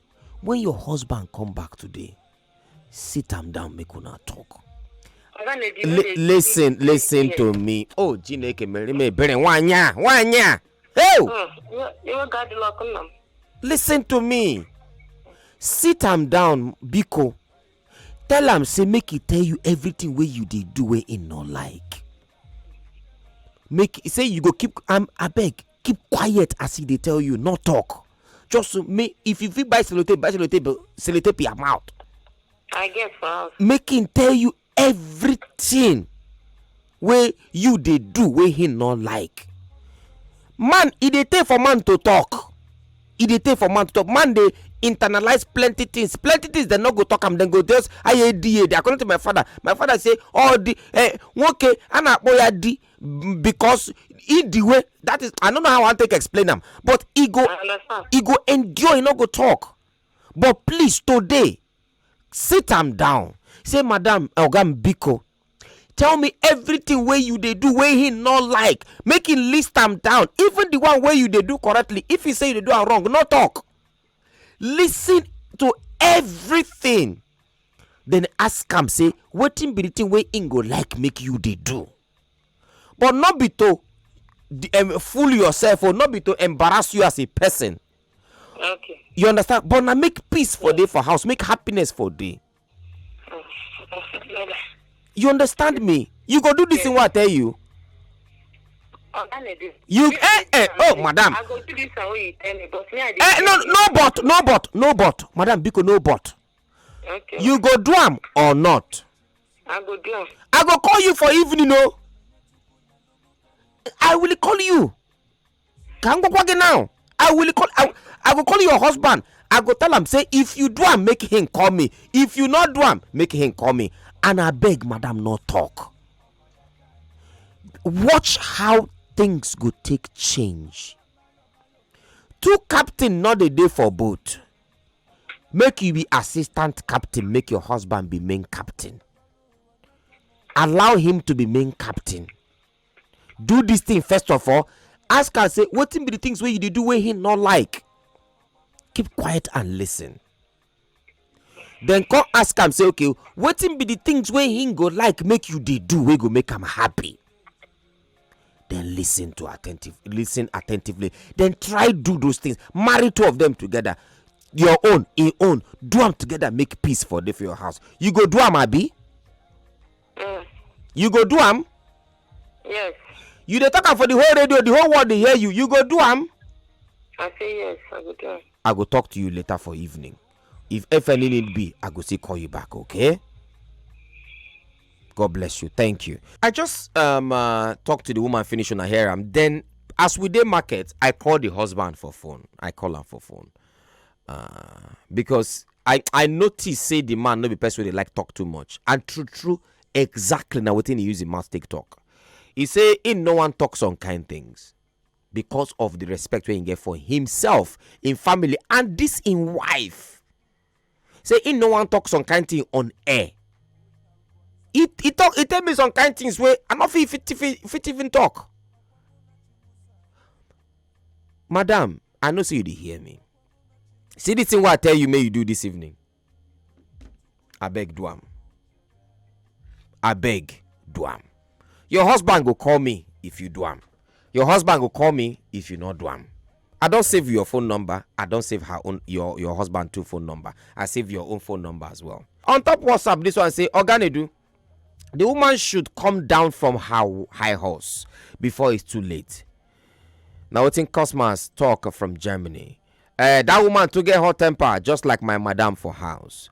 when your husband come back today, sit am down, make una talk. Li- listen, listen to me. Oh, Chineke mere m ebere, nwanyị a, nwanyị a. Hey! Iwe ga-adịla ọkụ nna m. Listen to me. Sit am down, biko. Tell am say make he tell you everything wey you dey do wey he no like. Make say you go keep am, abeg, keep quiet as he dey tell you, no talk. Just me, if you fit buy sellotape, buy sellotape, sellotape your mouth. I get for house. Make him tell you everything wey you dey do wey he no like. Man, e dey take for man to talk. E dey take for man to talk. Man dey internalize plenty things. Plenty things dem no go talk am. Dem go just I A D A. According to my father, my father say all the eh, nwoke a na-akpọ ya di, because e the way, that is, I don't know how I take explain am, but e go, e go endure, e no go talk. But please, today, sit am down. Say, "Madam, Oga Mbiko, tell me everything wey you dey do wey he no like. Make him list am down. Even the one wey you dey do correctly. If he say you dey do am wrong, no talk. Listen to everything." Then ask am, say, "Wetin be the thing wey he go like make you dey do?" But not be to the, um, fool yourself or not be to embarrass you as a person. Okay. You understand? But now make peace for day for house, make happiness for day. You understand me? You go do this thing what I tell you. You eh eh oh madam. I go do this one wey you tell me, but me I dey Eh no no but no but no but madam biko no but. Okay. You go do am or not? I go do am. I go call you for evening o. I will call you. Ka m gwakwa gị now. I will call I, I go call your husband. I go tell am say if you do am make him call me. If you not do am make him call me. And I beg madam no talk. Watch how things go take change. Two captain no dey dey for boat. Make you be assistant captain, make your husband be main captain. Allow him to be main captain. Do this thing first of all. Ask am say wetin be the things wey you dey do wey he no like. Keep quiet and listen. Then come ask am say, "Okay, wetin be the things wey he go like make you dey do wey go make am happy?" Then listen to attentive, listen attentively. Then try do those things. Marry two of them together. Your own, him own. Do am together, make peace for day for your house. You go do am, abi? Mm. You go do am? Yes. You dey talk am for the whole radio, the whole world dey hear you. You go do am? I say yes, I go do am. I go talk to you later for evening. If if any need be, I go still call you back, okay? God bless you. Thank you. I just um uh, talk to the woman, finish on her hair, and then as we dey market, I call the husband for phone. I call am for phone. Uh, because I I notice say the man no be person wey dey like talk too much. And true true, exactly na wetin he use him mouth take talk. He say he no wan talk some kind things because of the respect wey he get for himself, him family, and this him wife. Say he no wan talk some kind thing on air. He he talk he tell me some kind things wey I no fit fit fit, fit even talk. Madam, I know say you dey hear me. See the thing wey I tell you make you do this evening. Abeg do am. Abeg do am. Your husband go call me if you do am. Your husband go call me if you no do am. I don save your phone number. I don save her own your your husband two phone number. I save your own phone number as well. On top WhatsApp, this one say, "Oga Nedu, the woman should come down from her high horse before it's too late." Now wetin Cosmas talk from Germany. Uh, that woman to get hot temper just like my madam for house.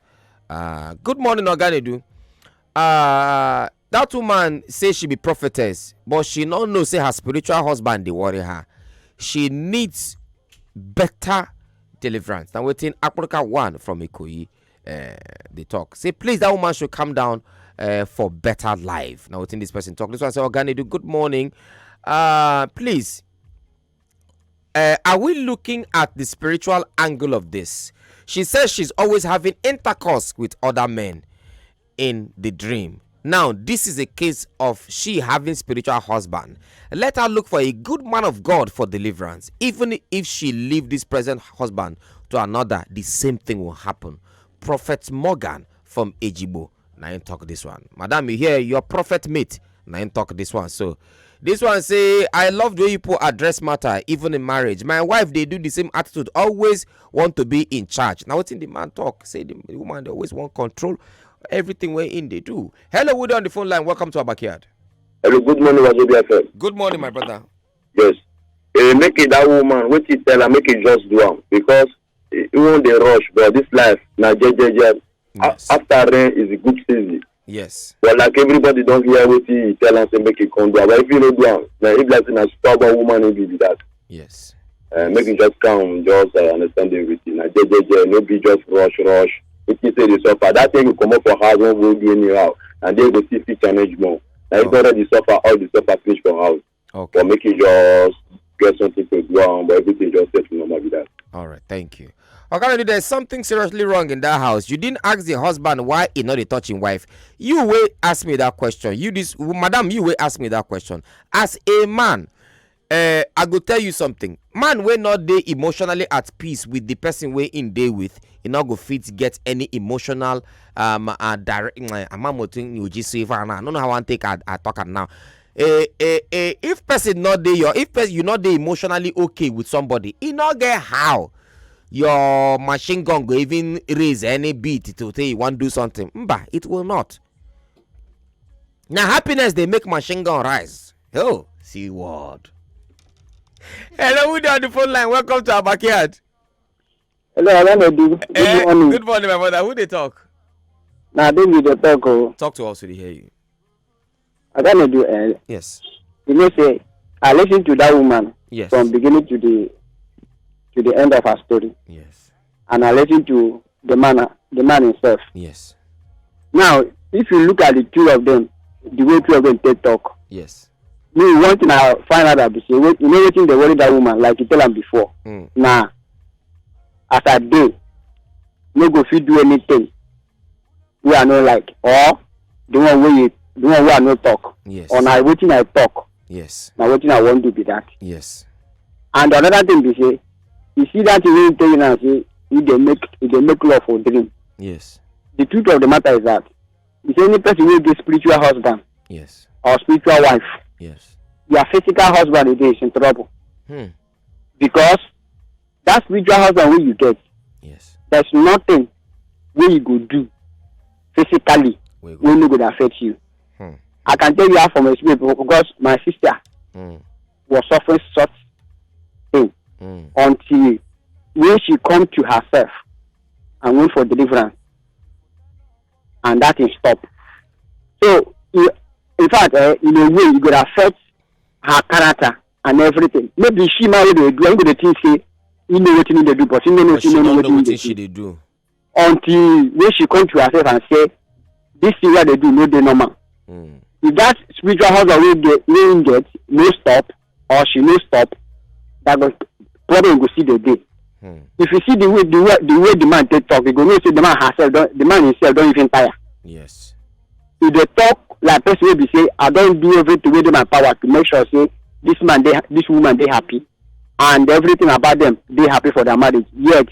Uh, good morning, Oga Nedu. Uh, that woman say she be prophetess, but she no know say her spiritual husband dey worry her. She needs better deliverance. Now wetin Africa one from Ikoyi uh, dey talk. Say please that woman should come down uh, for better life. Now wetin this person talk. This one say, "Oga Nedu, good morning. Uh, please, uh, are we looking at the spiritual angle of this?" She says she's always having intercourse with other men in the dream. Now, this is a case of she having spiritual husband. Let her look for a good man of God for deliverance. Even if she leave this present husband to another, the same thing will happen. Prophet Morgan from Ejibo. Na him talk this one. Madam, you hear, your prophet mate. Na him talk this one. So this one say, I love the way people address matter, even in marriage. My wife, they do the same attitude, always want to be in charge. Now, what in the man talk? Say the woman, they always want control everything where in they do. Hello, Woody on the phone line. Welcome to our backyard. Hello, good morning, Wazobia F M. Good morning, my brother. Yes. Eh, make it that woman, what you tell her, make it just do am. Because eh, you want the rush, but this life, na jejeje. A- After rain is a good season. Yes. But like everybody don't hear what he tell am say make it come do am. But if you no do am, na if like say na stubborn woman no be be that. Yes. Uh, make it just calm, just uh, understand everything. Na jejeje, no be just rush, rush. If you say they suffer, that thing will come up for house, won't go do anyhow. And they go see fit challenge more. Now if Oh. already suffer, all the suffer finish for house. Okay. But make it just get something to do am, but everything just set to normal be that. All right. Thank you. Okay, there's something seriously wrong in that house. You didn't ask the husband why he not dey touch him wife. You will ask me that question. You this, madam, you will ask me that question. As a man, uh, I go tell you something. Man will not dey emotionally at peace with the person wey in dey with. He not go fit get any emotional um uh, direct. Amamotin Uji Silva. I don't know how I take I, I talk am now. Eh, eh, eh, if person not dey your, if person you not dey emotionally okay with somebody, e not get how your machine gun go even raise any beat to say you want do something. Mba, it will not. Now happiness they make machine gun rise. Oh, see word. Hello, who dey on the phone line? Welcome to our backyard. Hello, Alanedu. Good Eh, morning. Good morning, my brother. Who they talk? Na David dey talk o. Talk to us. We dey hear you. Alanedu, eh, Yes. you know say I listen to that woman Yes. from beginning to the to the end of her story, Yes. and I listen to the man, the man himself. Yes. Now, if you look at the two of them, the way two of them take talk, Yes. me one thing I find out that be say, wait, you know wetin dey worry that woman, like you tell am before. Mm. Na as I dey, no go fit do anything wey I no like, or the one wey you, the one wey I no talk, Yes. or na wetin I talk, Yes. na wetin I wan do be that. Yes. And another thing be say, you see that thing wey you tell you now say you dey make, you dey make love for dream. Yes. The truth of the matter is that if any person wey get spiritual husband Yes. or spiritual wife, Yes. your physical husband dey is in trouble, Hmm. because that spiritual husband wey you get, Yes. there's nothing wey you go do physically We wey no go dey affect you. Hmm. I can tell you how from experience, because my sister Hmm. was suffering such thing Hmm. until when she come to herself and went for deliverance, and that thing stop. So, you, in fact, eh, in a way, you go affect her character and everything. Maybe she might dey do, you go dey think say you know wetin you dey do, but you no know But she wetin you don't know know wetin you what dey she do. Dey do. Until when she come to herself and say, this thing wey I dey do no dey normal. Hmm. If that spiritual husband wey get, wey him get no stop, or she no stop, that go, problem go see the day. Hmm. If you see the way the way the way the man take talk, you go know say the man herself don, the man himself don even tire. Yes. He dey talk like person wey be say I don do everything wey dey my power to make sure say this man dey, this woman dey happy, and everything about them dey happy for their marriage. Yet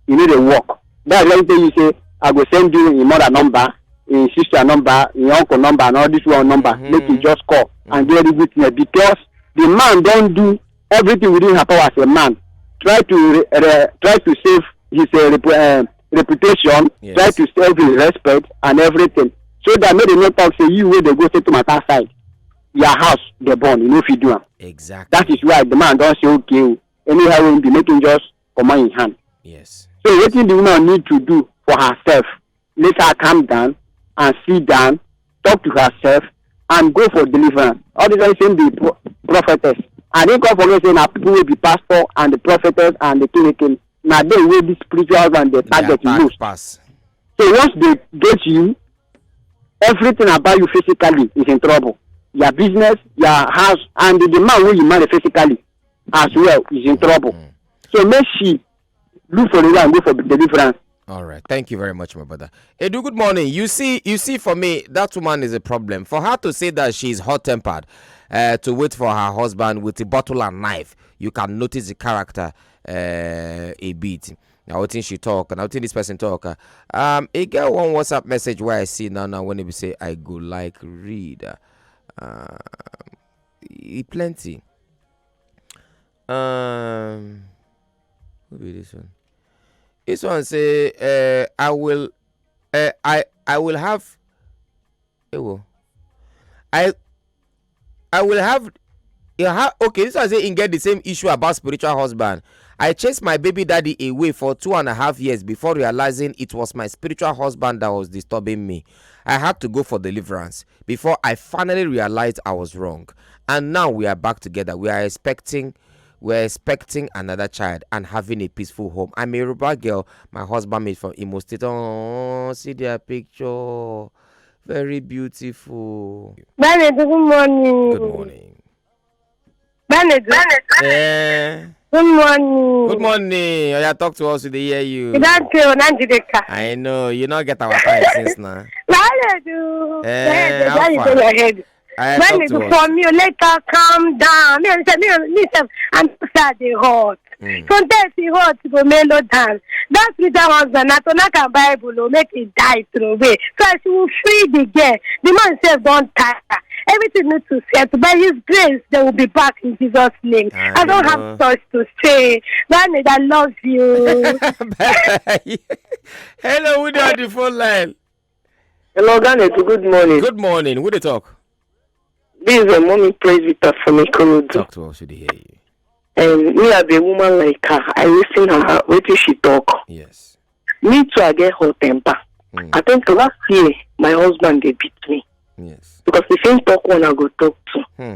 e no dey work. That's why I tell you say I go send you him mother number, him sister number, him uncle number, and all this one number. Mhm. Make you just call and get the witness, because the man don do everything within her power as a man. Try to re, re, try to save his uh, rep, uh, reputation. Yes. Try to save his respect and everything, so that make dem no talk say you wey dey go settle matter side, your house dey burn, you no fit do am. Exactly. That is why the man don say okay o. Anyhow wey be, make him just comot him hand. Yes. So wetin the woman need to do for herself, let her calm down and sit down, talk to herself, and go for deliverance. All this time say be pro, prophetess. I didn't come forget say na people wey be pastor and the prophetess and the king, king. Na dem wey this spiritual husband dey They target attack most. Pass. So once they get you, everything about you physically is in trouble. Your business, your house, and the, the man wey you marry physically as well is in trouble. So make she look for the way and go for deliverance. All right. Thank you very much, my brother. Edu, good morning. You see, you see, for me, that woman is a problem. For her to say that she's hot-tempered, uh, to wait for her husband with a bottle and knife, you can notice the character uh, a bit. Now, what thing she talk? Now, what thing this person talk? Uh, um, it get one WhatsApp message where I see now, now when it say I go like read. Uh, um, e plenty. Um, who be this one? This one say, uh, I will, uh, I, I will have, eh, wo. I, I will have, you have, okay, this one say he get the same issue about spiritual husband. I chased my baby daddy away for two and a half years before realizing it was my spiritual husband that was disturbing me. I had to go for deliverance before I finally realized I was wrong. And now we are back together. We are expecting, we are expecting another child and having a peaceful home. I'm a Yoruba girl. My husband is from Imo State. Oh, see their picture. Very beautiful. Bẹ́ẹ̀ni, good morning. Good morning. Bẹ́ẹ̀ni, good Eh, good morning. Good morning. Oya, talk to us. We dey hear you. Ìdáǹtì Onajideka. I know you not get our time since now. Bẹ́ẹ̀ni, do. Eh, Bẹ́ẹ̀ni, how bẹ́ẹ̀ni, far? go ahead. Oya, When talk you to for us. me later, calm down. Me, me, me, me, sef, I'm sad. They hot. Mm. Sometimes he hot go mellow down. That spiritual husband, not to knock a Bible or make it die through way. So as you will free the girl, the man said, don't tire. Everything needs to set. By his grace, they will be back in Jesus' name. I I don't know. have much to say. Bẹ́ẹ̀ni, I love you. Hello, who dey on the phone line? Hello, Ganetu, good morning. Good morning. Who dey talk? This is a mommy praise Victor from Ikorodu. Talk to us. We dey hear you. And me, I be a woman like her. I listen her, what did she talk? Yes. Me too, I get hot temper. Mm. I think last year, my husband, they beat me. Yes. Because the same talk one I go talk to. Hmm.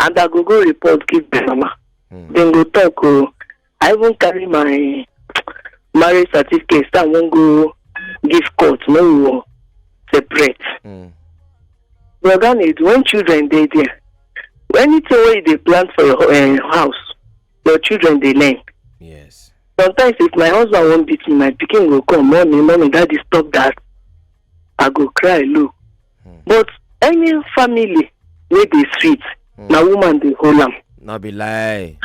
And I go go report, give the mama. Hmm. Then go talk, oh, I even carry my marriage certificate, so I won't go give court, no, we will separate. Hmm. But Ganetu, when children dey there, anything wey you dey plan for your uh, house, your children dey learn. Yes. Sometimes if my husband wan beat me, my pikin go come, "Mommy, mommy, daddy, stop that." I go cry low. Hmm. But any family wey dey sweet, Hmm. na woman dey hold am. No be lie.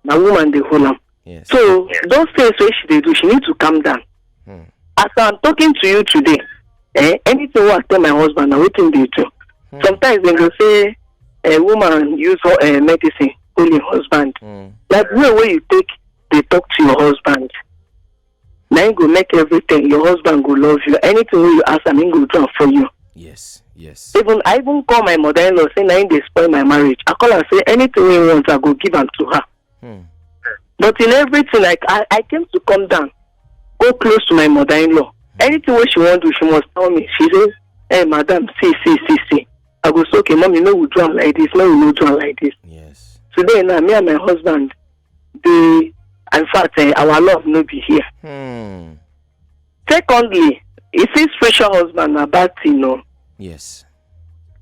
Na woman dey hold am. Yes. So those things wey she dey do, she need to calm down. Hmm. As I'm talking to you today, eh, anything wey I tell my husband, na wetin dey do. Hmm. Sometimes dem go say a woman use her uh, medicine, call im husband. Hmm. Like the way wey you take dey talk to your husband, na im go make everything. Your husband go love you. Anything wey you ask am, im go do am for you. Yes. Yes. Even I even call my mother-in-law say na im dey spoil my marriage. I call am say anything wey im want, I go give am to her. Hmm. But in everything, like I, I came to come down, go close to my mother-in-law. Anything wey she wan do, she must tell me. She say, "Hey, madam, see, see, see, see." I go say, "Okay, mommy, no, we do am like this. No, we no do am like this." Yes. Today now, me and my husband, dey, in fact, eh, our love no be here. Hmm. Secondly, you see, spiritual husband na bad thing, no? Yes.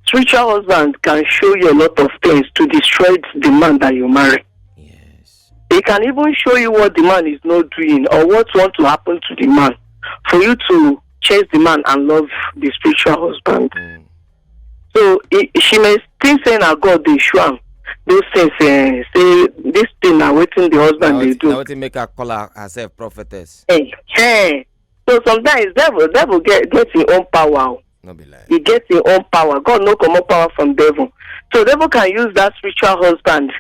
Spiritual husband can show you a lot of things to destroy the man that you marry. Yes. He can even show you what the man is not doing or what want to happen to the man for you to chase the man and love the spiritual husband. Hmm. So he, she may think say na God dey show am those things, eh, say this thing na wetin the Na husband dey wetin do. na wetin make her call her, herself prophetess. Eh, eh. So sometimes devil devil get get him own power. O. No be lie. He get him own power. God no comot power from devil. So devil can use that spiritual husband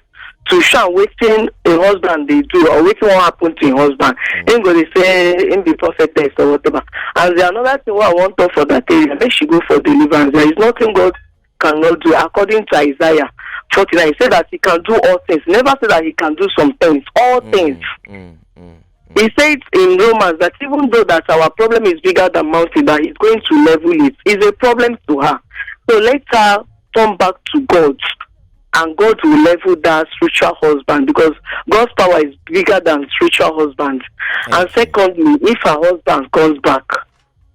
to show am wetin a husband dey do or wetin wan happen to him husband. Him go dey say him be prophetess or whatever. And the another thing wey I wan talk for that area, make she go for deliverance. There is nothing God cannot do, according to Isaiah forty-nine. He say that he can do all things. He never say that he can do some things. All things. Mm, mm, mm. He said in Romans that even though that our problem is bigger than mountain, that he's going to level it. It's a problem to her. So let her turn back to God, and God will level that spiritual husband, because God's power is bigger than spiritual husband. Thank And you. Secondly, if her husband comes back,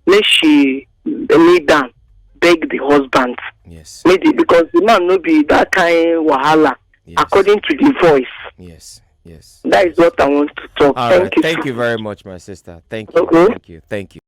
make she kneel down, beg the husband. Yes. Make the, because the man no be that kind wahala. Yes. According to the voice, Yes. Yes. That is what I want to talk. All Thank right. You. Thank So you very much, my sister. Thank you. Okay. Thank you. Thank you.